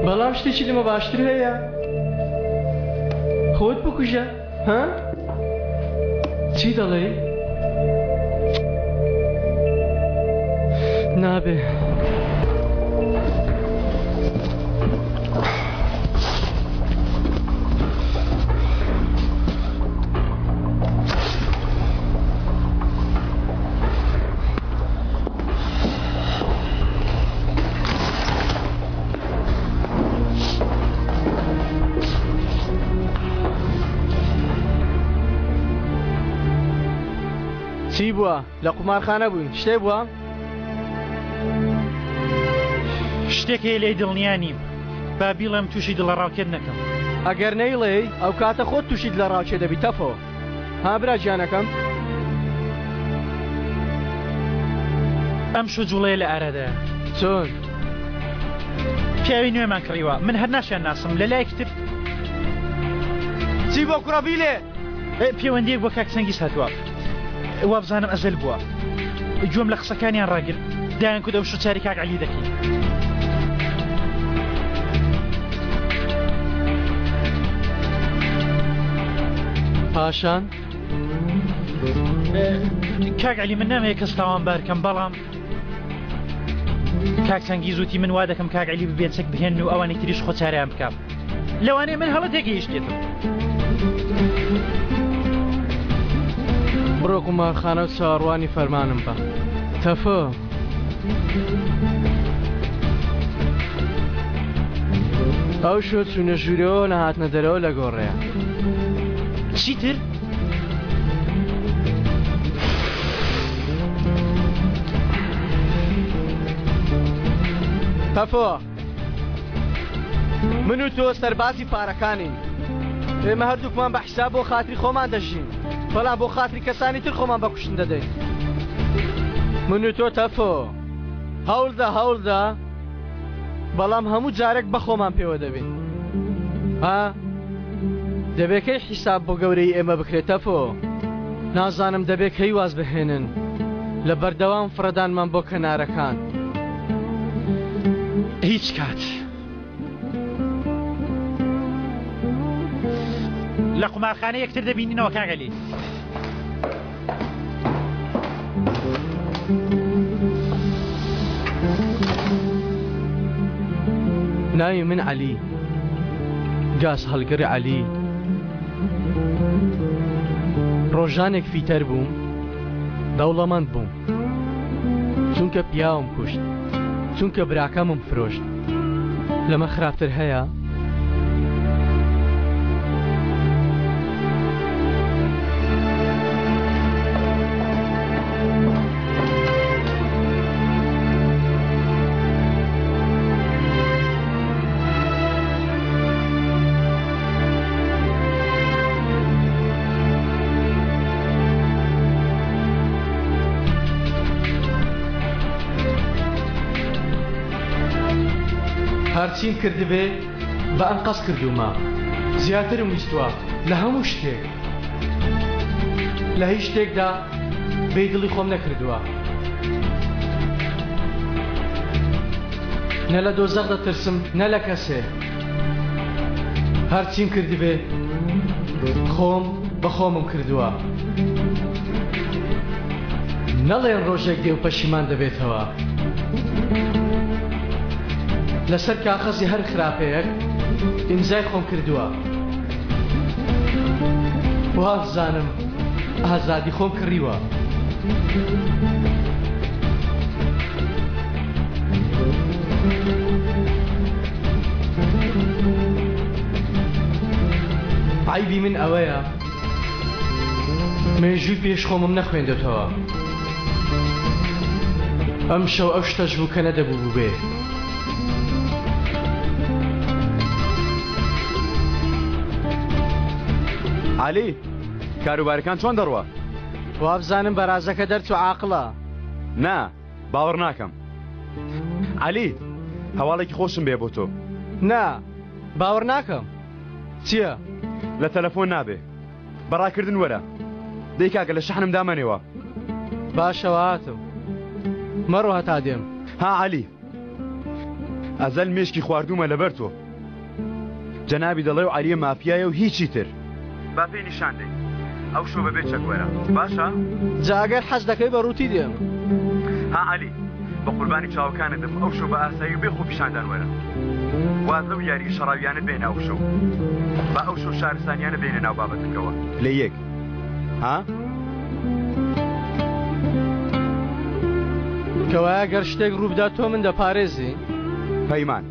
بەڵام شتێکی لەمە باشتر هەیە خۆت بکوژە ها؟ چی دەڵێی؟ نابێ. چی بووە؟ لە قومارخانە بووین شتێ بووە؟ شتێک هەیە لێی دڵنیا نیم با بیڵێم تووشی دڵەڕاوکێت نەکەم. ئەگەر نەیڵێی ئەو کاتە خۆت تووشی دلەڕاوکێ دەبی تەفۆ ها برا گیانەکەم. ئەم شو جوڵەیە لە ئارادایە. چۆن؟ پیاوی نوێمان کڕیوە من هەر ناشیان ناسم لە لایەکی تر چی بۆ کوڕە بیلێ؟ پەیوەندیەک بۆ کاک چەنگیز هاتووە وابزانم ئەزەل بووە گوێم لە قسەکانیان ڕاگرت دایان کوت ئەو شوچاری کاک عەلی دەکەین. پاشان کاک عەلی من نامەوێت کەس تاوانبار کەم بەڵام کاک چەنگیز وتی من وا دەکەم کاک عەلی ببێت چەک بهێن و ئەوانی تریش خۆ چاریان بکەم لەوانەیە من هەڵە تێگەیشتێتم. بڕۆ قومارخانە و چاوەڕوانی فەرمانم بە. تەفۆ. ئەو شۆ چوونە ژوورەوە نەهاتنە دەرەوە لە گۆڕێ. چیتر؟ تەفۆ. من و تۆ سەربازی پارەکانین ئێمە هەردووکمان بە حیساب بۆ خاتری خۆمان دەژین بەڵام بۆ خاتری کەسانی تر خۆمان بە کوشتن دەدەین من و تۆ تەفۆ هەوڵدە هەوڵدە بەڵام هەموو جارێک بە خۆمان پێوە دەبین ها دەبێت کەی حیساب بۆ گەورەی ئێمە بکرێت تەفۆ نازانم دەبێت کەی واز بهێنن لە بەردەوام فڕەدانمان بۆ کەنارەکان. هیچ کات. لە قومارخانە یەکتر دەبینینەوە کاک عەلی. ناوی من عەلی گاز هەڵگر عەلی ڕۆژانێک فیتەر بووم دەوڵەمەند بووم چونکە پیاوم کوشت چونکە براکەمم فرۆشت لەمە خراپتر هەیە؟ هەرچیم کردبێ بە ئەنقەست کردوومە زیاترم ویستووە. لە هەموو شتێک. لە هیچ شتێکدا بێ دڵی خۆم نەکردووە. نە لە دۆزەخ دەترسم نە لە کەسێ. هەرچیم کردبێ خۆم بە خۆمم کردووە. نەڵێن ڕۆژێک دێ و پەشیمان دەبێتەوە. لەسەر کاخەزی هەر خراپەیەک ئیمزای خۆم کردووە. وابزانم ئازادی خۆم کڕیوە. عەیبی من ئەوەیە مێژووی پێش خۆمم نەخوێندۆتەوە. ئەمشەو ئەو شتەش بوو کە نەدەبوو بووبێ. عەلی، کاروبارەکان چۆن دەڕوا؟ وابزانم بەرازەکە دەرچوو عاقڵە. نا، باوەڕ ناکەم. عەلی، هەواڵێکی خۆشم بێ بۆ تۆ. نا، باوەڕ ناکەم. چییە؟ لە تەلەفۆن نابێ. بە ڕاکردن وەرە. دەی کاکە لە شەحنم دامەنێوە. باشە هاتم. مەڕۆ هەتا دێم. ها عەلی. ئەزەل مێشکی خواردوومە لەبەر تۆ. جەنابی دەڵێ و عەلیە مافیایە و هیچی تر. با پێی نیشان دەی. ئەو شەو بەبێ چەک وەرە. باشە؟ جا ئەگەر حەز دەکەی بە ڕووتی دێم. ها عەلی. بە قوربانی چاوەکانت دەبم ئەو شەو بە ئاسایی و بێ خۆپیشاندان وەرە. واز لەو یارییە شەڕاویانە بێنە ئەو شەو. با ئەو شەو شارستانیانە بێنە ناو بابەتەکەوە. لە یەک. ها؟ کەوایە گەر شتێک ڕووبدات تۆ من دەپارێزی؟ پەیمان.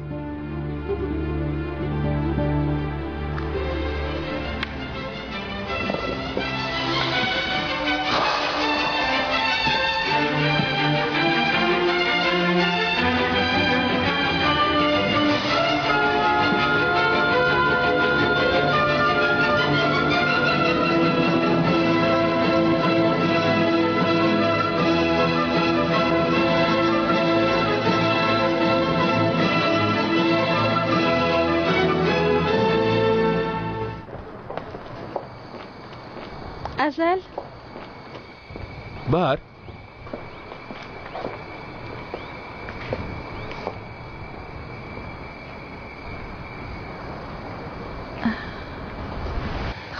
ئەزەل بار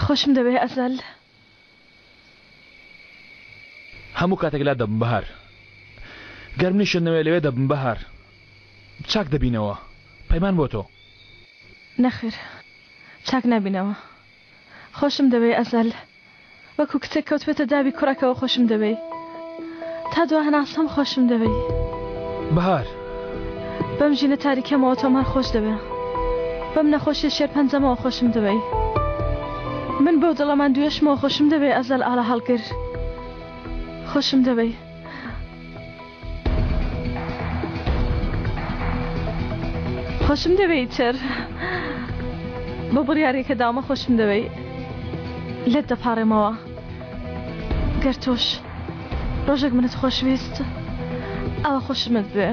خۆشم دەوێ ئەزەل. هەموو کاتێک لات دەبم بەهار. گەر منیشت نەوێ لەوێ دەبم بەهار. چاک دەبینەوە. پەیمان بۆ تۆ. نەخێر چاک نابینەوە. خۆشم دەوێی ئەزەل. وەکو کچێک کەوتبێتە داوی کوڕەکەوە خۆشم دەوێی. تا دوا هەناسەم خۆشم دەوێی. بەهار. بەم ژینە تاریکەمەوە تۆم هەر خۆش دەوێ. بەم نەخۆشیە شێرپەنجەمەوە خۆشم دەوێی. من بەو دڵە ماندوویەشمەوە خۆشم دەوێی ئەزەل ئاڵا هەڵگر. خۆشم دەوێی. خۆشم دەوێی ئیتر بۆ بڕیارێک کە داومە خۆشم دەوێی لێت دەپاڕێمەوە گەر تۆش ڕۆژێک منت خۆشویست ئەوە خۆشمت بوێ.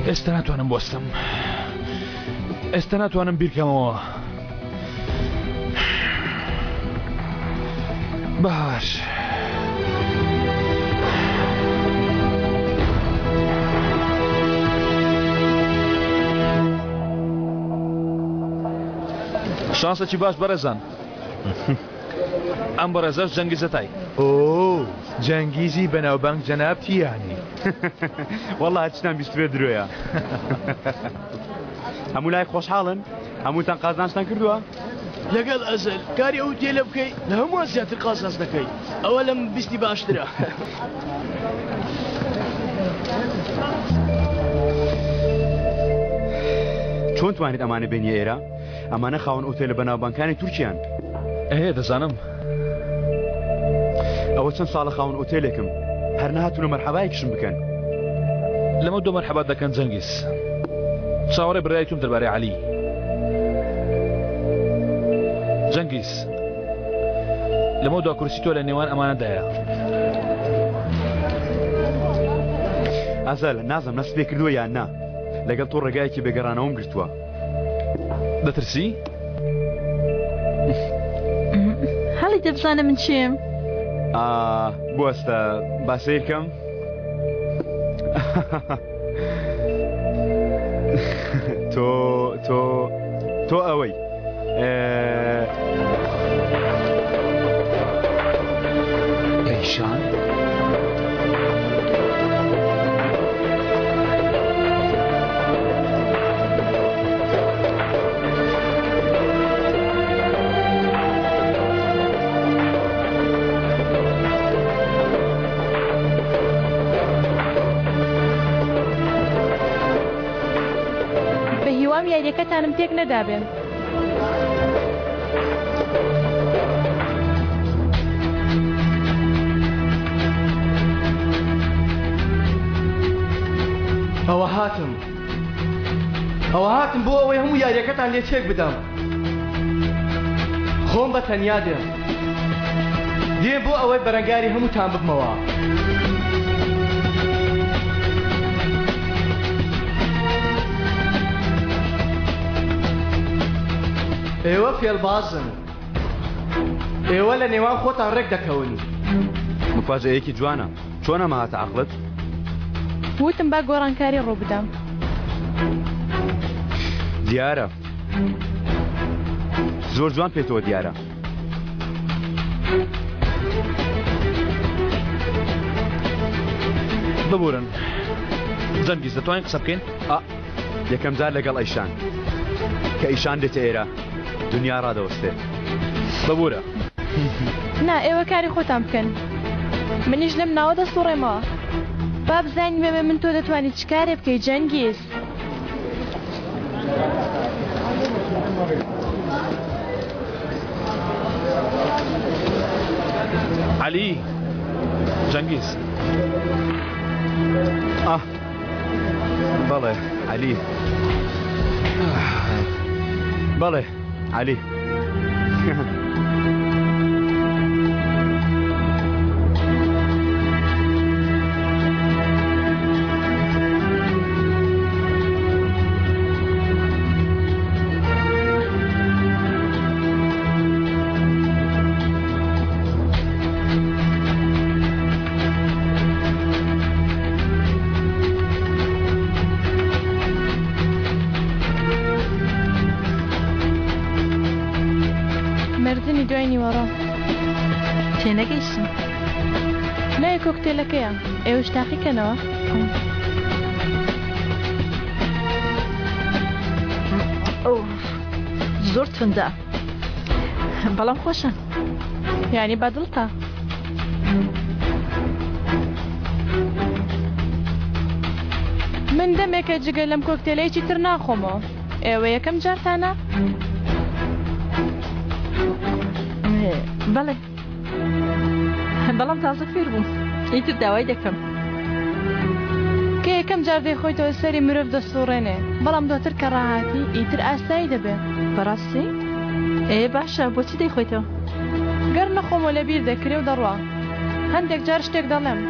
ئێستا ناتوانم بۆستم ئێستا ناتوانم بیرکەمەوە باش. شانسێکی باش بەڕێزان ئەم بەڕێزەش جەنگیزە تای. ئۆ جەنگیزی بەناوبانگ جەنابتی یانی. وەڵا هەرچیتان بیستبێ درۆیە. هەموو لایەک خۆشحاڵن؟ هەمووتان قازانجتان کردووە؟ لەگەڵ ئەزەل کاری ئەو تێلە بکەی لە هەمووان زیاتر قازانج دەکەی ئەوە لەم بیستی باشترە. چۆن توانیت ئەمانە بێنیە ئێرە؟ ئەمانە خاوەن ئوتێلە بەناوبانگکانی تورکیان. ئێ دەزانم. ئەوە چەند ساڵە خاوەن ئوتێلێکم هەر نەهاتوونە مەرحەبایەکیشم بکەن. لەمە دۆ مەرحەبات دەکەن جەنگیز. چاوەڕێ بڕیاری تۆم دەربارەی عەلی. جەنگیز لەمە دوا کورسی تۆ لە نێوان ئەمانەدایە. ئەزەل نازم نەست پێ کردووە یان نا لەگەڵ تۆ ڕێگایەکی بێگەڕانەوەم گرتووە. دەترسی؟ هەڵی دەبزانە من چیم؟ بوەستە با سەیرکەم. تۆ تۆ تۆ ئەوەی ئەیشان؟ بە هیوام یاریەکەتانم تێک نەدابێ. ئەوە هاتم ئەوە هاتم بۆ ئەوەی هەموو یاریەکەتان لێ تێک بدەم خۆم بە تەنیا دێم دێم بۆ ئەوەی بەرەنگاری هەمووتان ببمەوە. ئێوە فێڵبازن. ئێوە لە نێوان خۆتان ڕێک دەکەون. مفاجەیەکی جوانە. چۆن ئەمە هاتە عەقڵت؟ وتم با گۆڕانکاری ڕووبدەم. دیارە. زۆر جوان پێتەوە دیارە. ببورن جەنگیز دەتوانین قسە بکەین؟ ئا یەکەم جار لەگەڵ ئەیشان کە ئیشان دێتە ئێرە دنیا ڕادەوەستێ ببورە. نا ئێوە کاری خۆتان بکەن منیش لەم ناوە دەسوڕێمەوە با بزانین بەبێ من تۆ دەتوانی چ کارێ بکەی جەنگیز. عەلی جەنگیز. ئاه بەڵێ عەلی بەڵێ عەلی. مردنی دوای نیوەڕۆ. تێنەگەیشتم. ناوی کۆکتێلەکەیە. ئێوەش تاقی کەنەوە. ئۆف زۆر توندە بەڵام خۆشە. یانی بەدڵتە؟ من دەمێکە جگە لەم کۆکتێلە هیچی تر ناخۆمەوە. ئێوە یەکەم جارتانە؟ بەڵێ بەڵام تازە فێر بووم ئیتر داوای دەکەم. کە یەکەم جار دەیخۆیتەوە سەری مرۆڤ دەسوڕێنێ بەڵام دواتر کە ڕاهاتی ئیتر ئاسایی دەبێ. بەڕاستی؟ ئێ باشە بۆچی دەیخۆیتەوە؟ گەر نەخۆمەوە لەبیر دەکرێ و دەڕوا. هەندێک جار شتێک دەڵێم.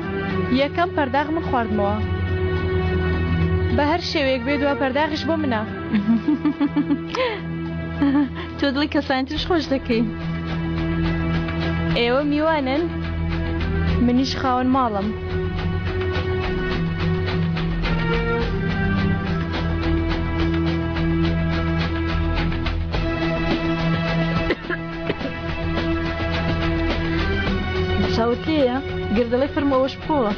یەکەم پەرداخ من خواردمەوە. بە هەر شێوەیەک بێ دوا پەرداخیش بۆ منە. تۆ دڵی کەسانی تریش خۆش دەکەی. ئێوە میوانن منیش خاوەن ماڵم. چاوت لێیە؟ گەر دەڵێی فەرموو ئەوەش بخۆوە.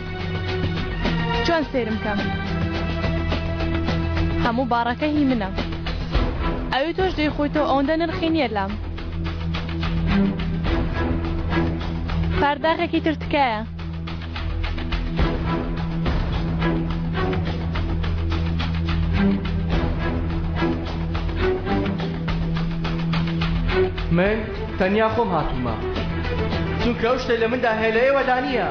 چۆن سەیرم کەم؟ هەموو باڕەکە هی منە. ئەوی تۆش دەیخۆیتەوە ئەوەندە نرخی نییە لام. پارداخێکی تر تکایە. من تەنیا خۆم هاتوومە چونکە ئەو شتەی لە مندا هەیە لە ئێوەدا نییە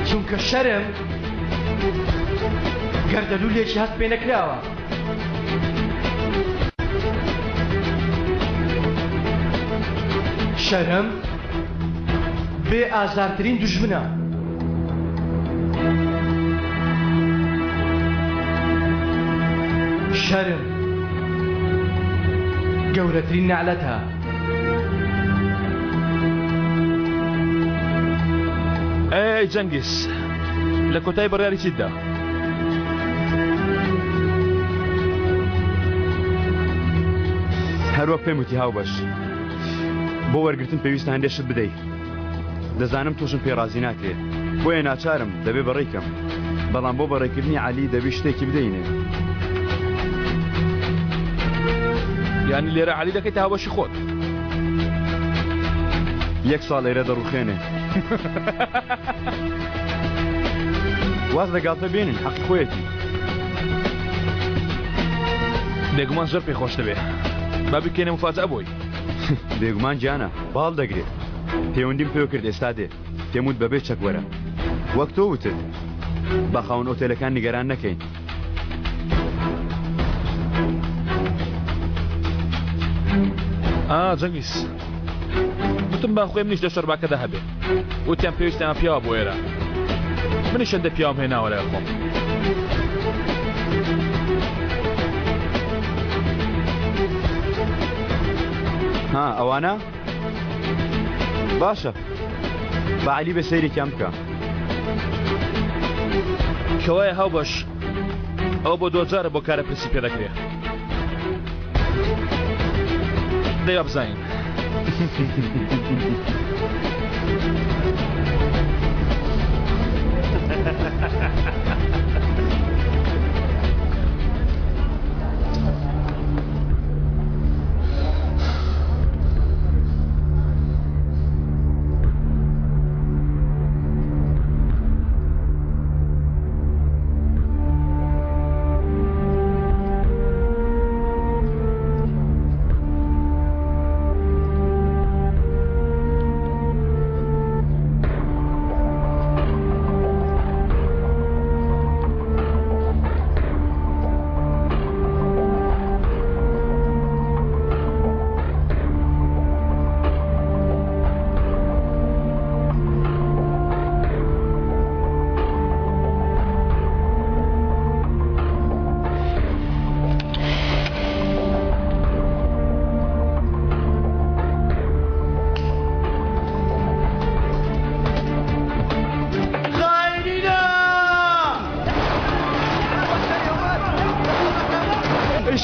چونکە شەرم گەردەلوولێکی هەست پێ نەکراوە. شەرم بێ ئازارترین دوژمنە. شەرم گەورەترین نەعلەتە. ئەی جەنگیز لە کۆتای بڕیاری چیت دا؟ هەروەک پێم وتی هاوبەش بۆ وەرگتن پێویستە هەندێک شت بدەیت دەزانم تۆشم پێ ڕازی ناکرێ بۆیە ناچارم دەبێ بەڕێکەم بەڵام بۆ بەڕێکردنی عەلی دەبی شتێکی بدەینێ یانی لێرە عەلی دەکەیتە هاوبەشی خۆت یەک ساڵ ئێرە دەڕوخێنێ واز لە گاڵتە بێنن حەقی خۆیەتی بێگومان زۆر پێ خۆش دەبێ با بکەینە مفاجئە بۆی بێگومان گیانە باڵ دەگرێت پەیوەندیم پێوە کرد ئێستا دێ پێم وت بەبێ چەک وەرە وەک تۆ وتت با خاوەن ئۆتێلەکان نیگەران نەکەین. ئا جەنگیز وتم با خۆی منیش لە شەرباکەدا هەبێ وتیان پێویستیان پیاوە بۆ ئێرە منیش هەندە پیاوم هێناوە لای خۆم. ها ئەوانە؟ باشە با عەلی بێ سەیرێکیان بکە. کەوایە هاوبەش ئەو بۆ دۆجارە بۆ کارە پرسی پێ دەکرێ دەی با بزانین.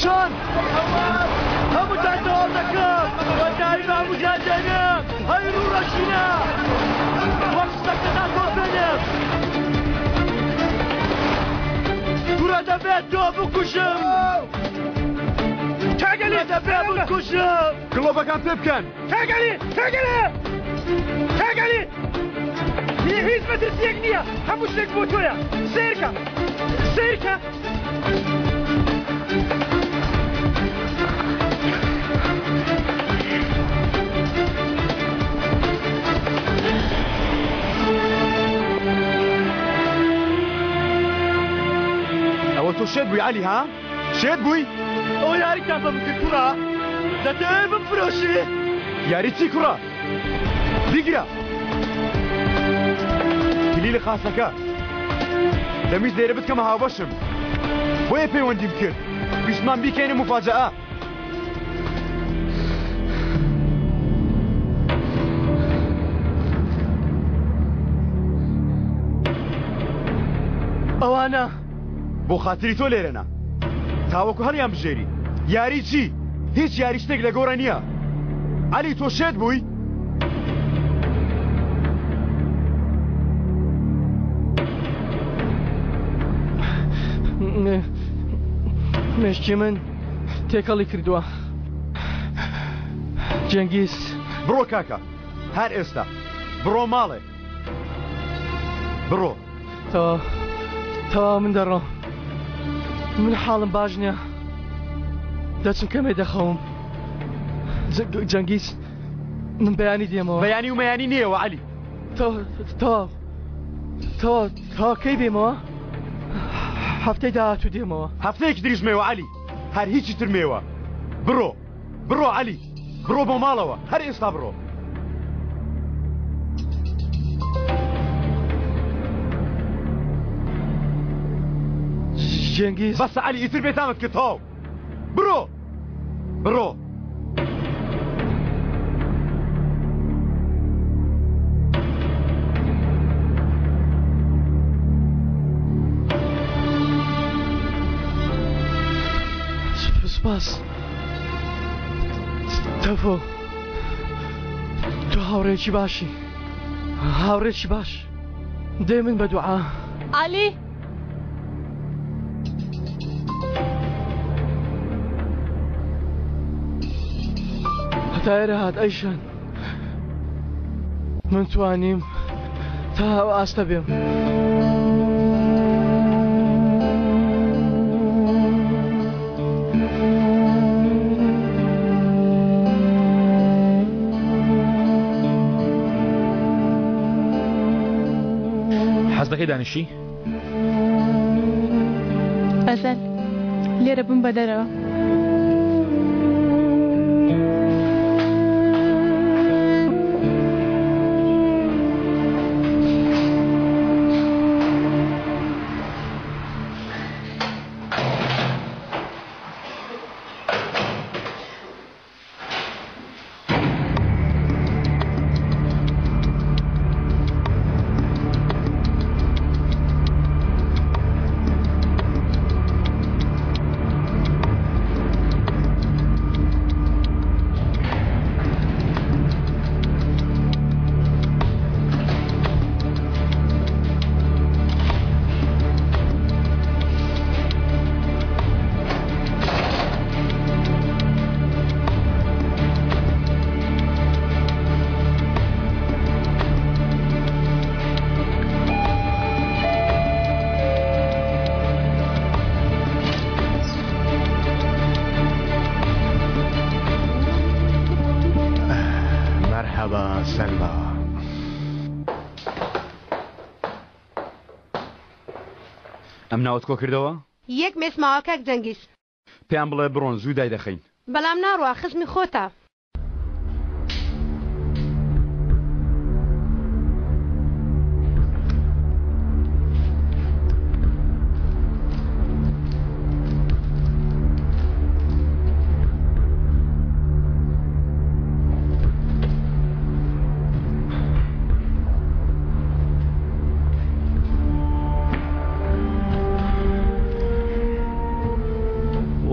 شان هەمووتان تەواو دەکەم کۆتایی بە هەمووتان دێنم هەی ڕووڕەشینە وەک شتەکەتان تۆپێنم کوڕە دەبێت تۆ بکوژم کاگەلی دەبێت بکوژم گڵۆپەکان پێ بکەن کاگەلی کاگەلی کاگەلی هیچ مەترسیەک نییە هەموو شتێک بۆ تۆیە سەیرکە سەیرکە ئەوە تۆ شێت بووی عەلی ها؟ شێت بووی؟ ئەوە یاریتان بە من کرد کوڕە دەتەوێ بمفرۆشی؟ یاری چی کوڕە؟ بیگرە کلیلی خاسەکە دەمویست لێرە بتکەمە هاوبەشم بۆیە پەیوەندیم کرد ویستمان بیکەینە موفاجەئە ئەوانە بۆ خاتری تۆ لێرەنا تاوەکو هەڵیان بژێری یاری چی هیچ یاری شتێک لە گۆڕە نییە عەلی تۆ شێت بووی؟ مێشکی من تێکەڵی کردووە جەنگیز بڕۆ کاکە هەر ئێستا بڕۆ ماڵێ بڕۆ تەواو تەواو من دەڕۆم من حاڵم باش نییە دەچم کەمێ دەخەوم جەنگیز من بەیانی دێمەوە بەیانی و مەیانی نییەوە عەلی تەواو تەواو تەواو کەی دێمەوە هەفتەی داهاتوو دێمەوە هەفتەیەکی تریش مێوە عەلی هەر هیچی تر مێوە بڕۆ بڕۆ عەلی بڕۆ بۆ ماڵەوە هەر ئێستا بڕۆ. جەنگیز بەسە عەلی ئیتر بێتامت کرد تەواو بڕۆ بڕۆ. سپاس تەفۆ تۆ هاوڕێکی باشی هاوڕێکی باش دێ من بە دوعا عەلی هەتا ئێرە هات ئەیشان من توانیم تا ئەو ئاستە بێم. حەز دەکەی دانیشی؟ ئەزەل لێرە بم بە دەرەوە. مەرحەبا سەلما. ئەم ناوت کۆ کردەوە؟ یەک مێس ماوە کاک جەنگیز. پێیان بڵێ بڕۆن زوو دایدەخەین. بەڵام ناڕوا خزمی خۆتە.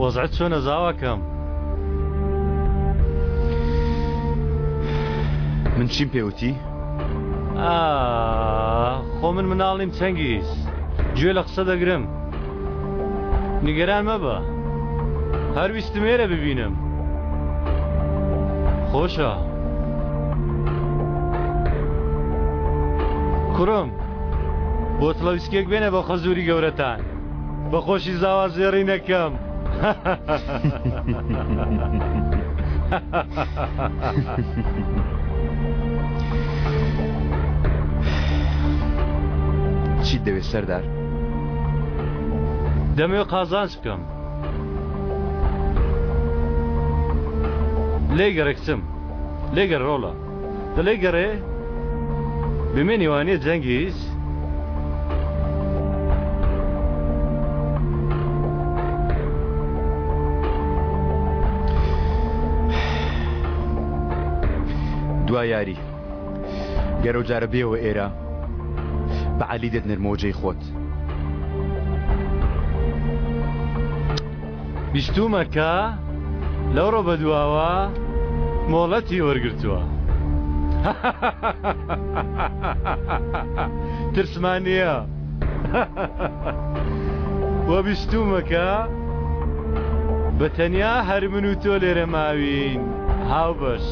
وەزعت چۆنە زاواکەم؟ من چیم پێوتی؟ خۆ من مناڵ نیم چەنگیز گوێ لە قسە دەگرم نیگەران مەبە هەر ویستم ئێرە ببینم خۆشە کوڕم بۆتڵە ویسکێک بێنە بۆ خەزووری گەورەتان بە خۆشی زاوا زێڕی نەکەم. چیت دەوێت سەردار؟ دەمەوێت قازانج بکەم. لێگەڕێ کچم لێگەڕێ ڕۆڵە دە لێگەڕێ بمێنی وانیە جەنگیز؟ دوا یاری گەرەو جارە بێەوە ئێرە بە عەلی دەتنێرمەوە جێی خۆت. بیستوومە کە لەوڕۆ بەدواوە مۆڵەتی وەرگرتووە. ترسمان نییە. وە بیستوومە کە بە تەنیا هەر من و تۆ لێرە ماوین هاوبەش.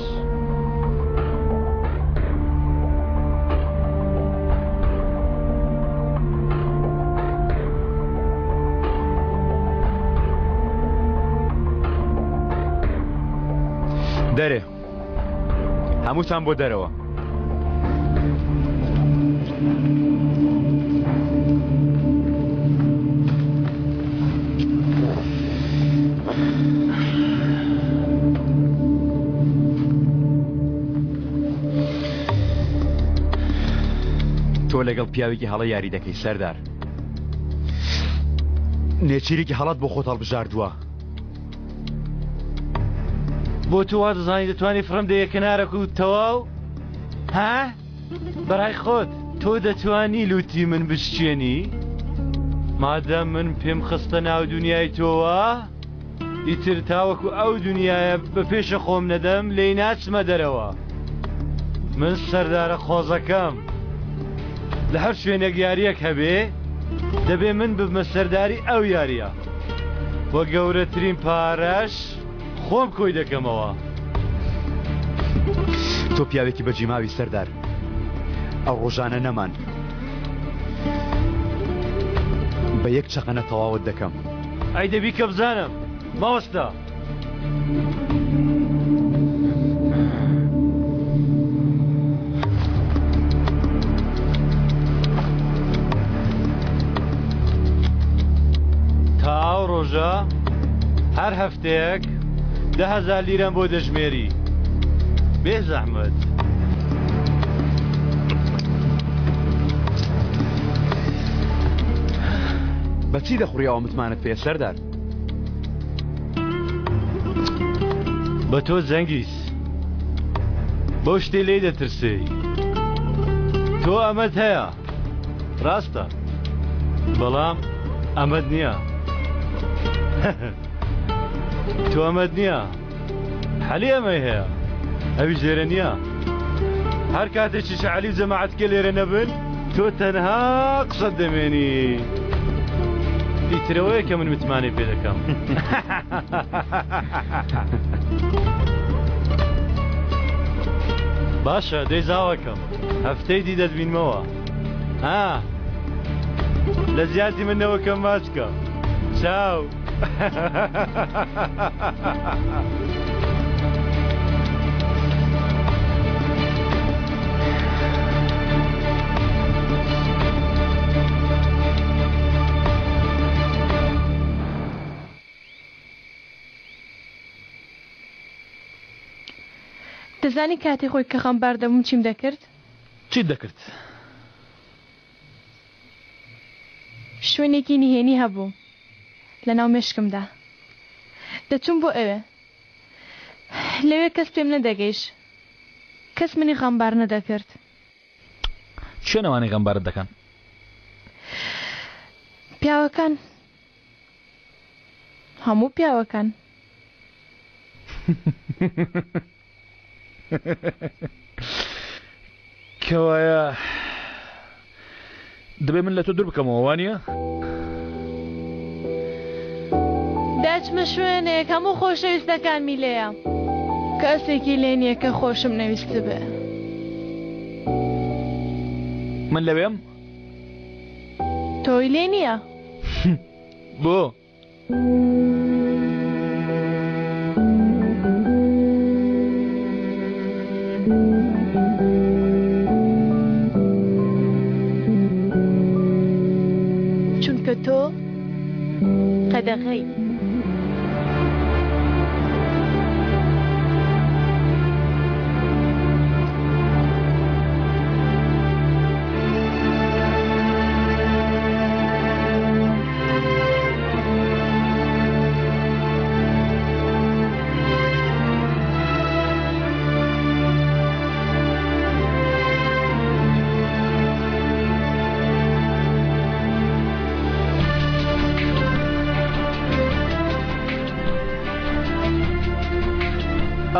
دەرێ هەمووتان بۆ دەرەوە. تۆ لەگەڵ پیاوێکی هەڵە یاری دەکەی سەردار. نێچیرێکی هەڵەت بۆ خۆت هەڵبژاردووە. بۆ تۆ وا دەزانی دەتوانی فڕم دەیە کەنارەک و تەواو؟ ها؟ بەڕای خۆت تۆ دەتوانی لوتی من بشکێنی؟ مادەم من پێم خستە ناو دنیای تۆوە ئیتر تاوەکو ئەو دنیایە بە پێشە خۆم نەدەم لێی ناچمە دەرەوە من سەردارە قۆزەکەم لە هەر شوێنێک یاریەک هەبێ دەبێ من ببمە سەرداری ئەو یاریە وە گەورەترین پارەش خۆم کۆی دەکەمەوە. تۆ پیاوێکی بەجیماوی سەردار ئەو ڕۆژانە نەمان بە یەک چەقەنە تەواوت دەکەم. ئەی دەبی کە بزانم ماوەستا. تا ئەو ڕۆژە هەر هەفتەیەک 10,000 لیرەم بۆ دەژمێری بێ زەحمەت. بەچی دەخوڕیەوە متمانەت پێ سەردار؟ بە تۆ جەنگیز بەو شتەی لێی دەترسێی تۆ ئەمەت هەیە ڕاستە بەڵام ئەمەت نییە تۆ ئەمەت نییە عەلی ئەمەی هەیە ئەویش لێرە نییە هەر کاتێکیش عەلی و جەماعەتکە لێرە نەبن تۆ تەنها قسەت دەمێنی ئیترەوەیە کە من متمانەی پێ دەکەم باشە دەی زاوەکەم هەفتەی دی دەتبینمەوە ها لە زیاتی من نەوەکەم ماچکە چاو. دەزانی کاتی خۆی کە خەمبار دەبووم چیم دەکرد؟ چیت دەکرد؟ شوێنێکی نهێنی هەبوو لەناو مێشکمدا. دەچووم بۆ ئەوێ. لەوێ کەس پێم نەدەگەیشت. کەس منی غەمبار نەدەکرد. کێن ئەوانەی غەمبارت دەکەن؟ پیاوەکان. هەموو پیاوەکان. کەوایە دەبێ من لە تۆ دوور بکەمەوە وانە؟ دەچمە شوێنێک هەموو خۆشەویستەکانمی لێیە کەسێکی لێ نییە کە خۆشم نەویستبێ. من لەوێم؟ تۆی لێ نییە. بۆ؟ چونکە تۆ قەدەغەی.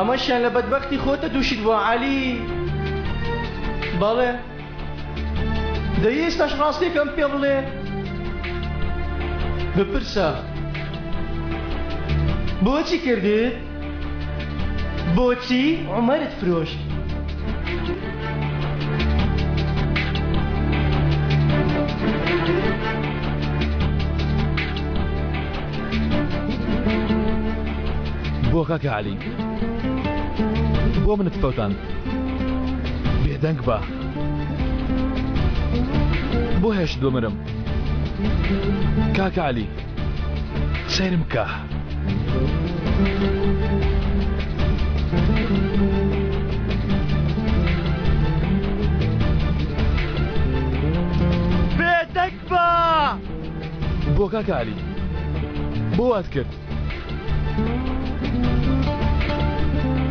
ئەمەشیان لە بەدبەختی خۆتە تووشت بووە عەلی بەڵێ دەی ئێستاش ڕاستیەکەم پێ بڵێ بپرسە بۆچی کردت بۆچی عومەرت فرۆشت بۆ کاکە عەلی بۆ منت فەوتاند بێدەنگ بە بۆ هێشت بمرم کاکە عەلی سەیرم بکە بێدەنگ بە بۆ کاکە عەلی. بۆ وات کرد؟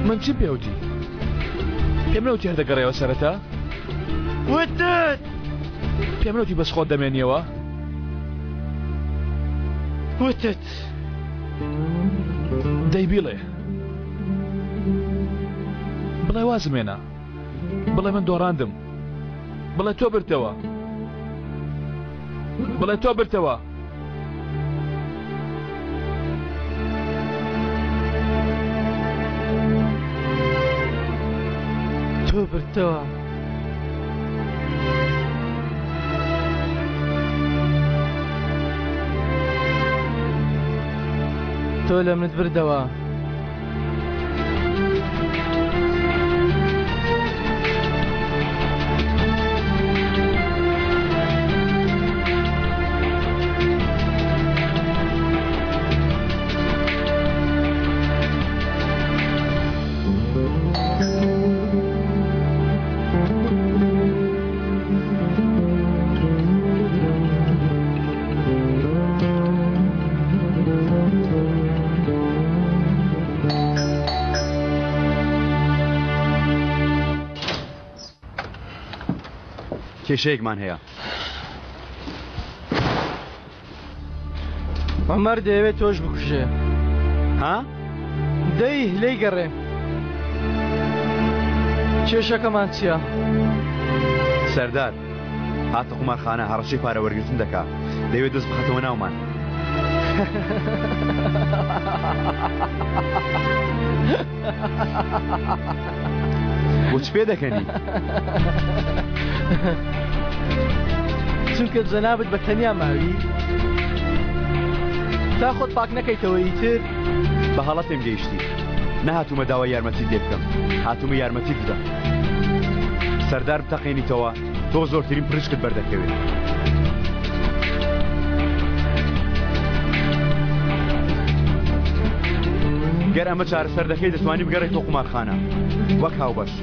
من چیم پێوتی؟ پێم نەوتی هەر دەگەڕێەوە سەرەتا؟ وتت! پێم نەوتی بەس خۆت دەمێنیەوە؟ وتت! دەی بیڵێ. بڵێ وازم هێنا. بڵێ من دۆڕاندم. بڵێ تۆ برتەوە. بڵێ تۆ برتەوە. تۆ برتەوە. تۆ لە منت بردەوە. کێشەیەکمان هەیە. عومەر دەیەوێت تۆش بکوژێ. ها؟ دەی لێی گەڕێ. کێشەکەمان چییە؟ سەردار هاتە قومارخانە هەڕەشەی پارە وەرگرتن دەکا دەیەوێت دەست بخاتەوە ناومان. بۆ چ پێ دەکەنی؟ چونکە جەنابت بە تەنیا ماوی تا خۆت پاک نەکەیتەوە ئیتر بە هەڵە پێم گەیشتی نەهاتوومە داوای یارمەتیت لێ بکەم هاتوومە یارمەتیت بدەم سەردار بتەقێنیتەوە تۆ زۆرترین پرشکت بەردەکەوێت. گەر ئەمە چارەسەر دەکەی دەتوانی بگەڕێیتەوە قومارخانە وەک هاوبەش.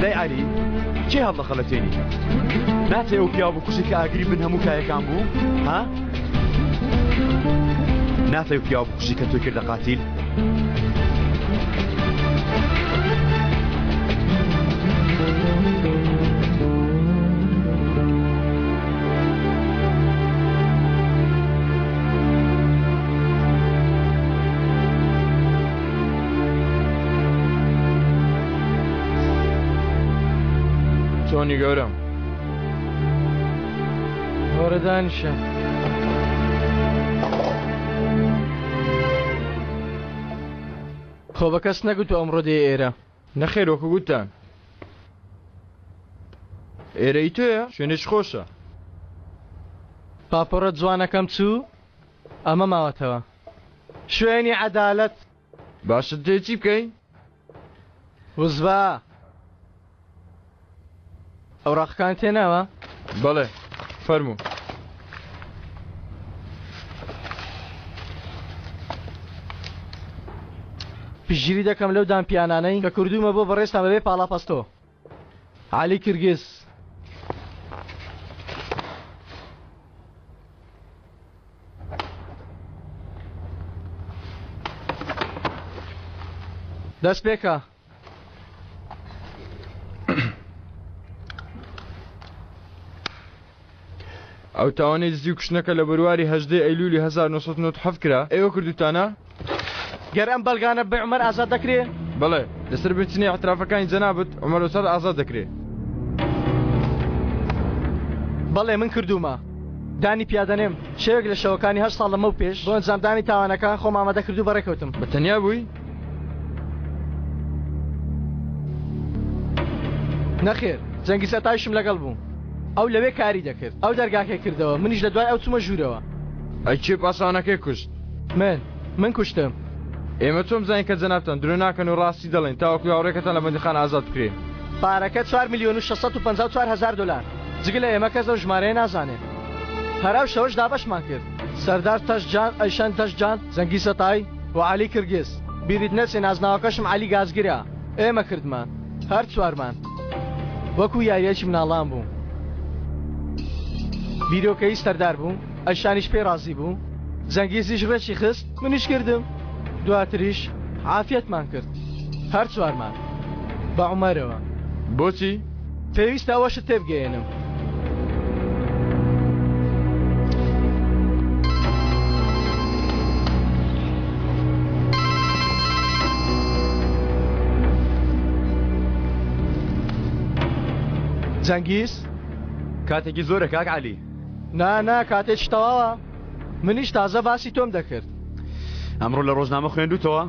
دای عەلی کێ هەڵدەخەڵەتێنی؟ ناتەوێ ئەو پیاوە بکوژی کە ئاگری بن هەموو کایەکان بوو؟ ها؟ ناتەوێ پیاوە بکوژی کە تۆی کردە قاتیل؟ چۆنی گەورەم؟ وەرە دانیشە. خۆ بە کەس نەگوتووە ئەمڕۆ دێیە ئێرە. نەخێر وەکو گوتتان. ئێرە ئی تۆیە؟ شوێنێکی خۆشە. پاپۆڕە جوانەکەم چوو، ئەمە ماوەتەوە. شوێنی عەدالەت. باشە دەتەوێ چی بکەی؟ وزبا. ئەوراقەکانت هێناوە؟ بەڵێ، فەرموو. پشتگیری دەکەم لەو دانپیانانەی کە کردوومە بۆ بەڕێزتان بەبێ پاڵاپەستۆ. عەلی کرگز. دەست پێکە. ئەو تاوانەی دزی و کوشتنەکە لە بەرواری هەژدەی ئەیلولی 1997 کرا، ئێوە کردووتانە؟ گەر ئەم بەڵگانە بە عومەر ئازاد دەکرێ؟ بەڵێ، لەسەر بنچینەی ئیعترافەکانی جەنابت، عومەر ئۆزال ئازاد دەکرێ. بەڵێ من کردوومە. دانی پیادەنێم، شەوێک لە شەوەکانی هەشت ساڵ لەمەو پێش بۆ ئەنجامدانی تاوانەکە خۆم ئامادە کرد و بەڕێکەوتم. بە تەنیا بووی؟ نەخێر، جەنگیز ئەتایشم لەگەڵ بوو. ئەو لەوێ کاری دەکرد. ئەو دەرگاکەی کردەوە، منیش لە دوای ئەو چوومە ژوورەوە. ئەی کێ پاسەوانەکەی کوشت؟ من. من کوشتم. ئێمە چۆن بزانین کە جەنابتان درۆ ناکەن و ڕاستی دەڵێن تاوەکو هاوڕێکەتان لە بەندیخانە ئازاد بکرێ؟ پارەکە 4,654,000 دۆلار. جگە لە ئێمە کەس ئەو ژمارەیە نازانێ. هەر ئەو شەوەش دابەشمان کرد. سەردار تەشجان، ئەیشەن تەشجان، زەنگی سەتای و عەلی کرگز. بیرت نەچێ نازناوەکەشم عەلی گازگرە. ئێمە کردمان. هەر چوارمان. وەکوو یارییەکی مناڵان بوو. بیرۆکەی سەردار بوو، ئەیشانیش پێی ڕازی بوو، جەنگیزیش ڕێکی خست، منیش کردم. دواتریش عافیەتمان کرد هەر چوارمان بە عومەرەوە. بۆچی؟ پێویستە ئەوەشت تێبگەیەنم. جەنگیز؟ کاتێکی زۆرە کاک عەلی. نا نا کاتێکی تەواوە. منیش تازە باسی تۆم دەکرد. ئەمڕۆ لە ڕۆژنامە خوێندوتەوە؟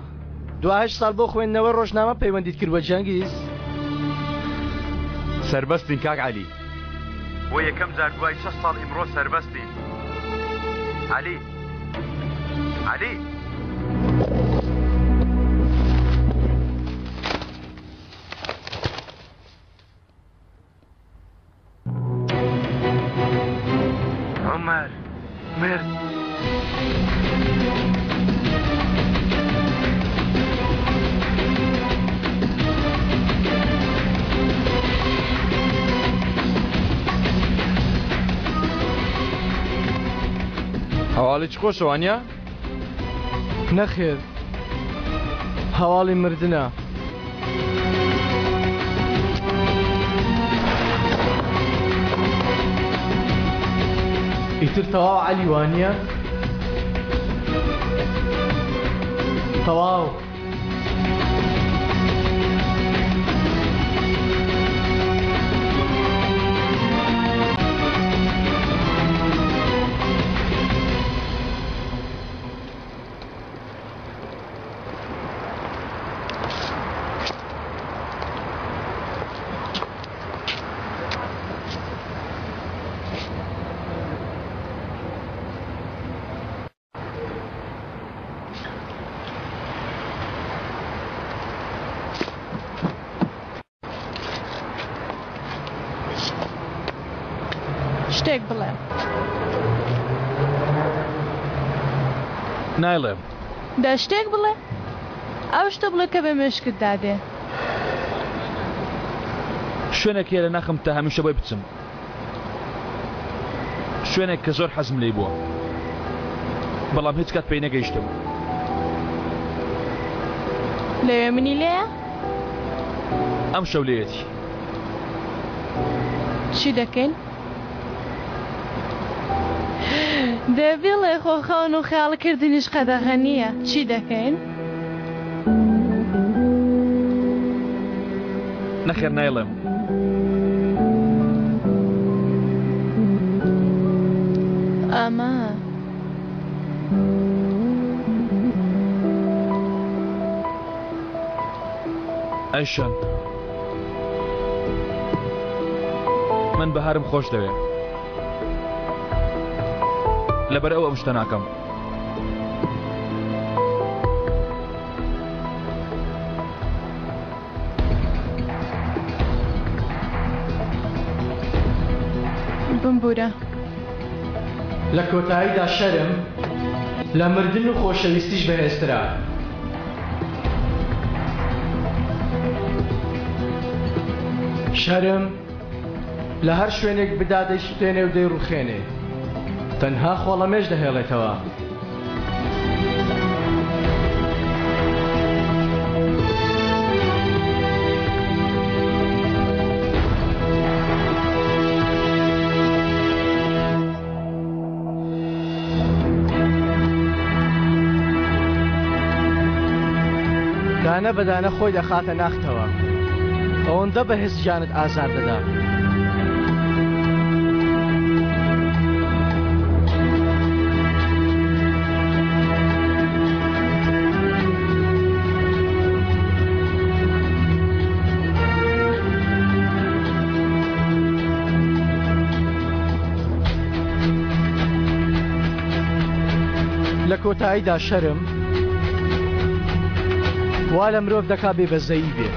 دوا هەشت ساڵ بۆ خوێندنەوەی ڕۆژنامە پەیوەندیت کردوە جەنگیز؟ سەربەستین کاک عەلی. بۆ یەکەم جار دوای شەش ساڵ ئیمڕۆ سەربەستین. عەلی. عەلی. عومەر مرد. هەواڵێکی خۆشە وانە؟ نەخێر هەواڵی مردنە. ئیتر تەواو عەلی وانیە؟ تەواو. شتێک بڵێ. نایڵێم. دە شتێک بڵێ. ئەو شتە بڵێ کە بە مێشکتدا دێ. شوێنێک هەیە لە ناخم تا هەمیشە بۆی بچم. شوێنێک کە زۆر حەزم لێی بووە. بەڵام هیچ کات پێی نەگەیشتم. لەوێ منی لێیە؟ ئەمشەو لێیەتی. چی دەکەین؟ دە بیڵێ خۆ خەون و خەیاڵکردنیش قەدەغە نییە. چی دەکەین؟ نەخێر نایڵێم. ئەمە. ئەیشان من بەهارم خۆش دەوێ لەبەر ئەو ئەم شتە ناکەم. بمبورە. لە کۆتاییدا شەرم لە مردن و خۆشەویستیش بەهێزترە. شەرم لە هەر شوێنێک بدا دەیسوتێنێ و دەیڕوخێنێ، تەنها خۆڵەمێش دەهێڵێتەوە. دانە بە دانە خۆی دەخاتە ناختەوە ئەوەندە بەهێز گیانت ئازار دەدا. لە کۆتاییدا شەرم وا لە مرۆڤ دەکا بێ بەزەیی بێ.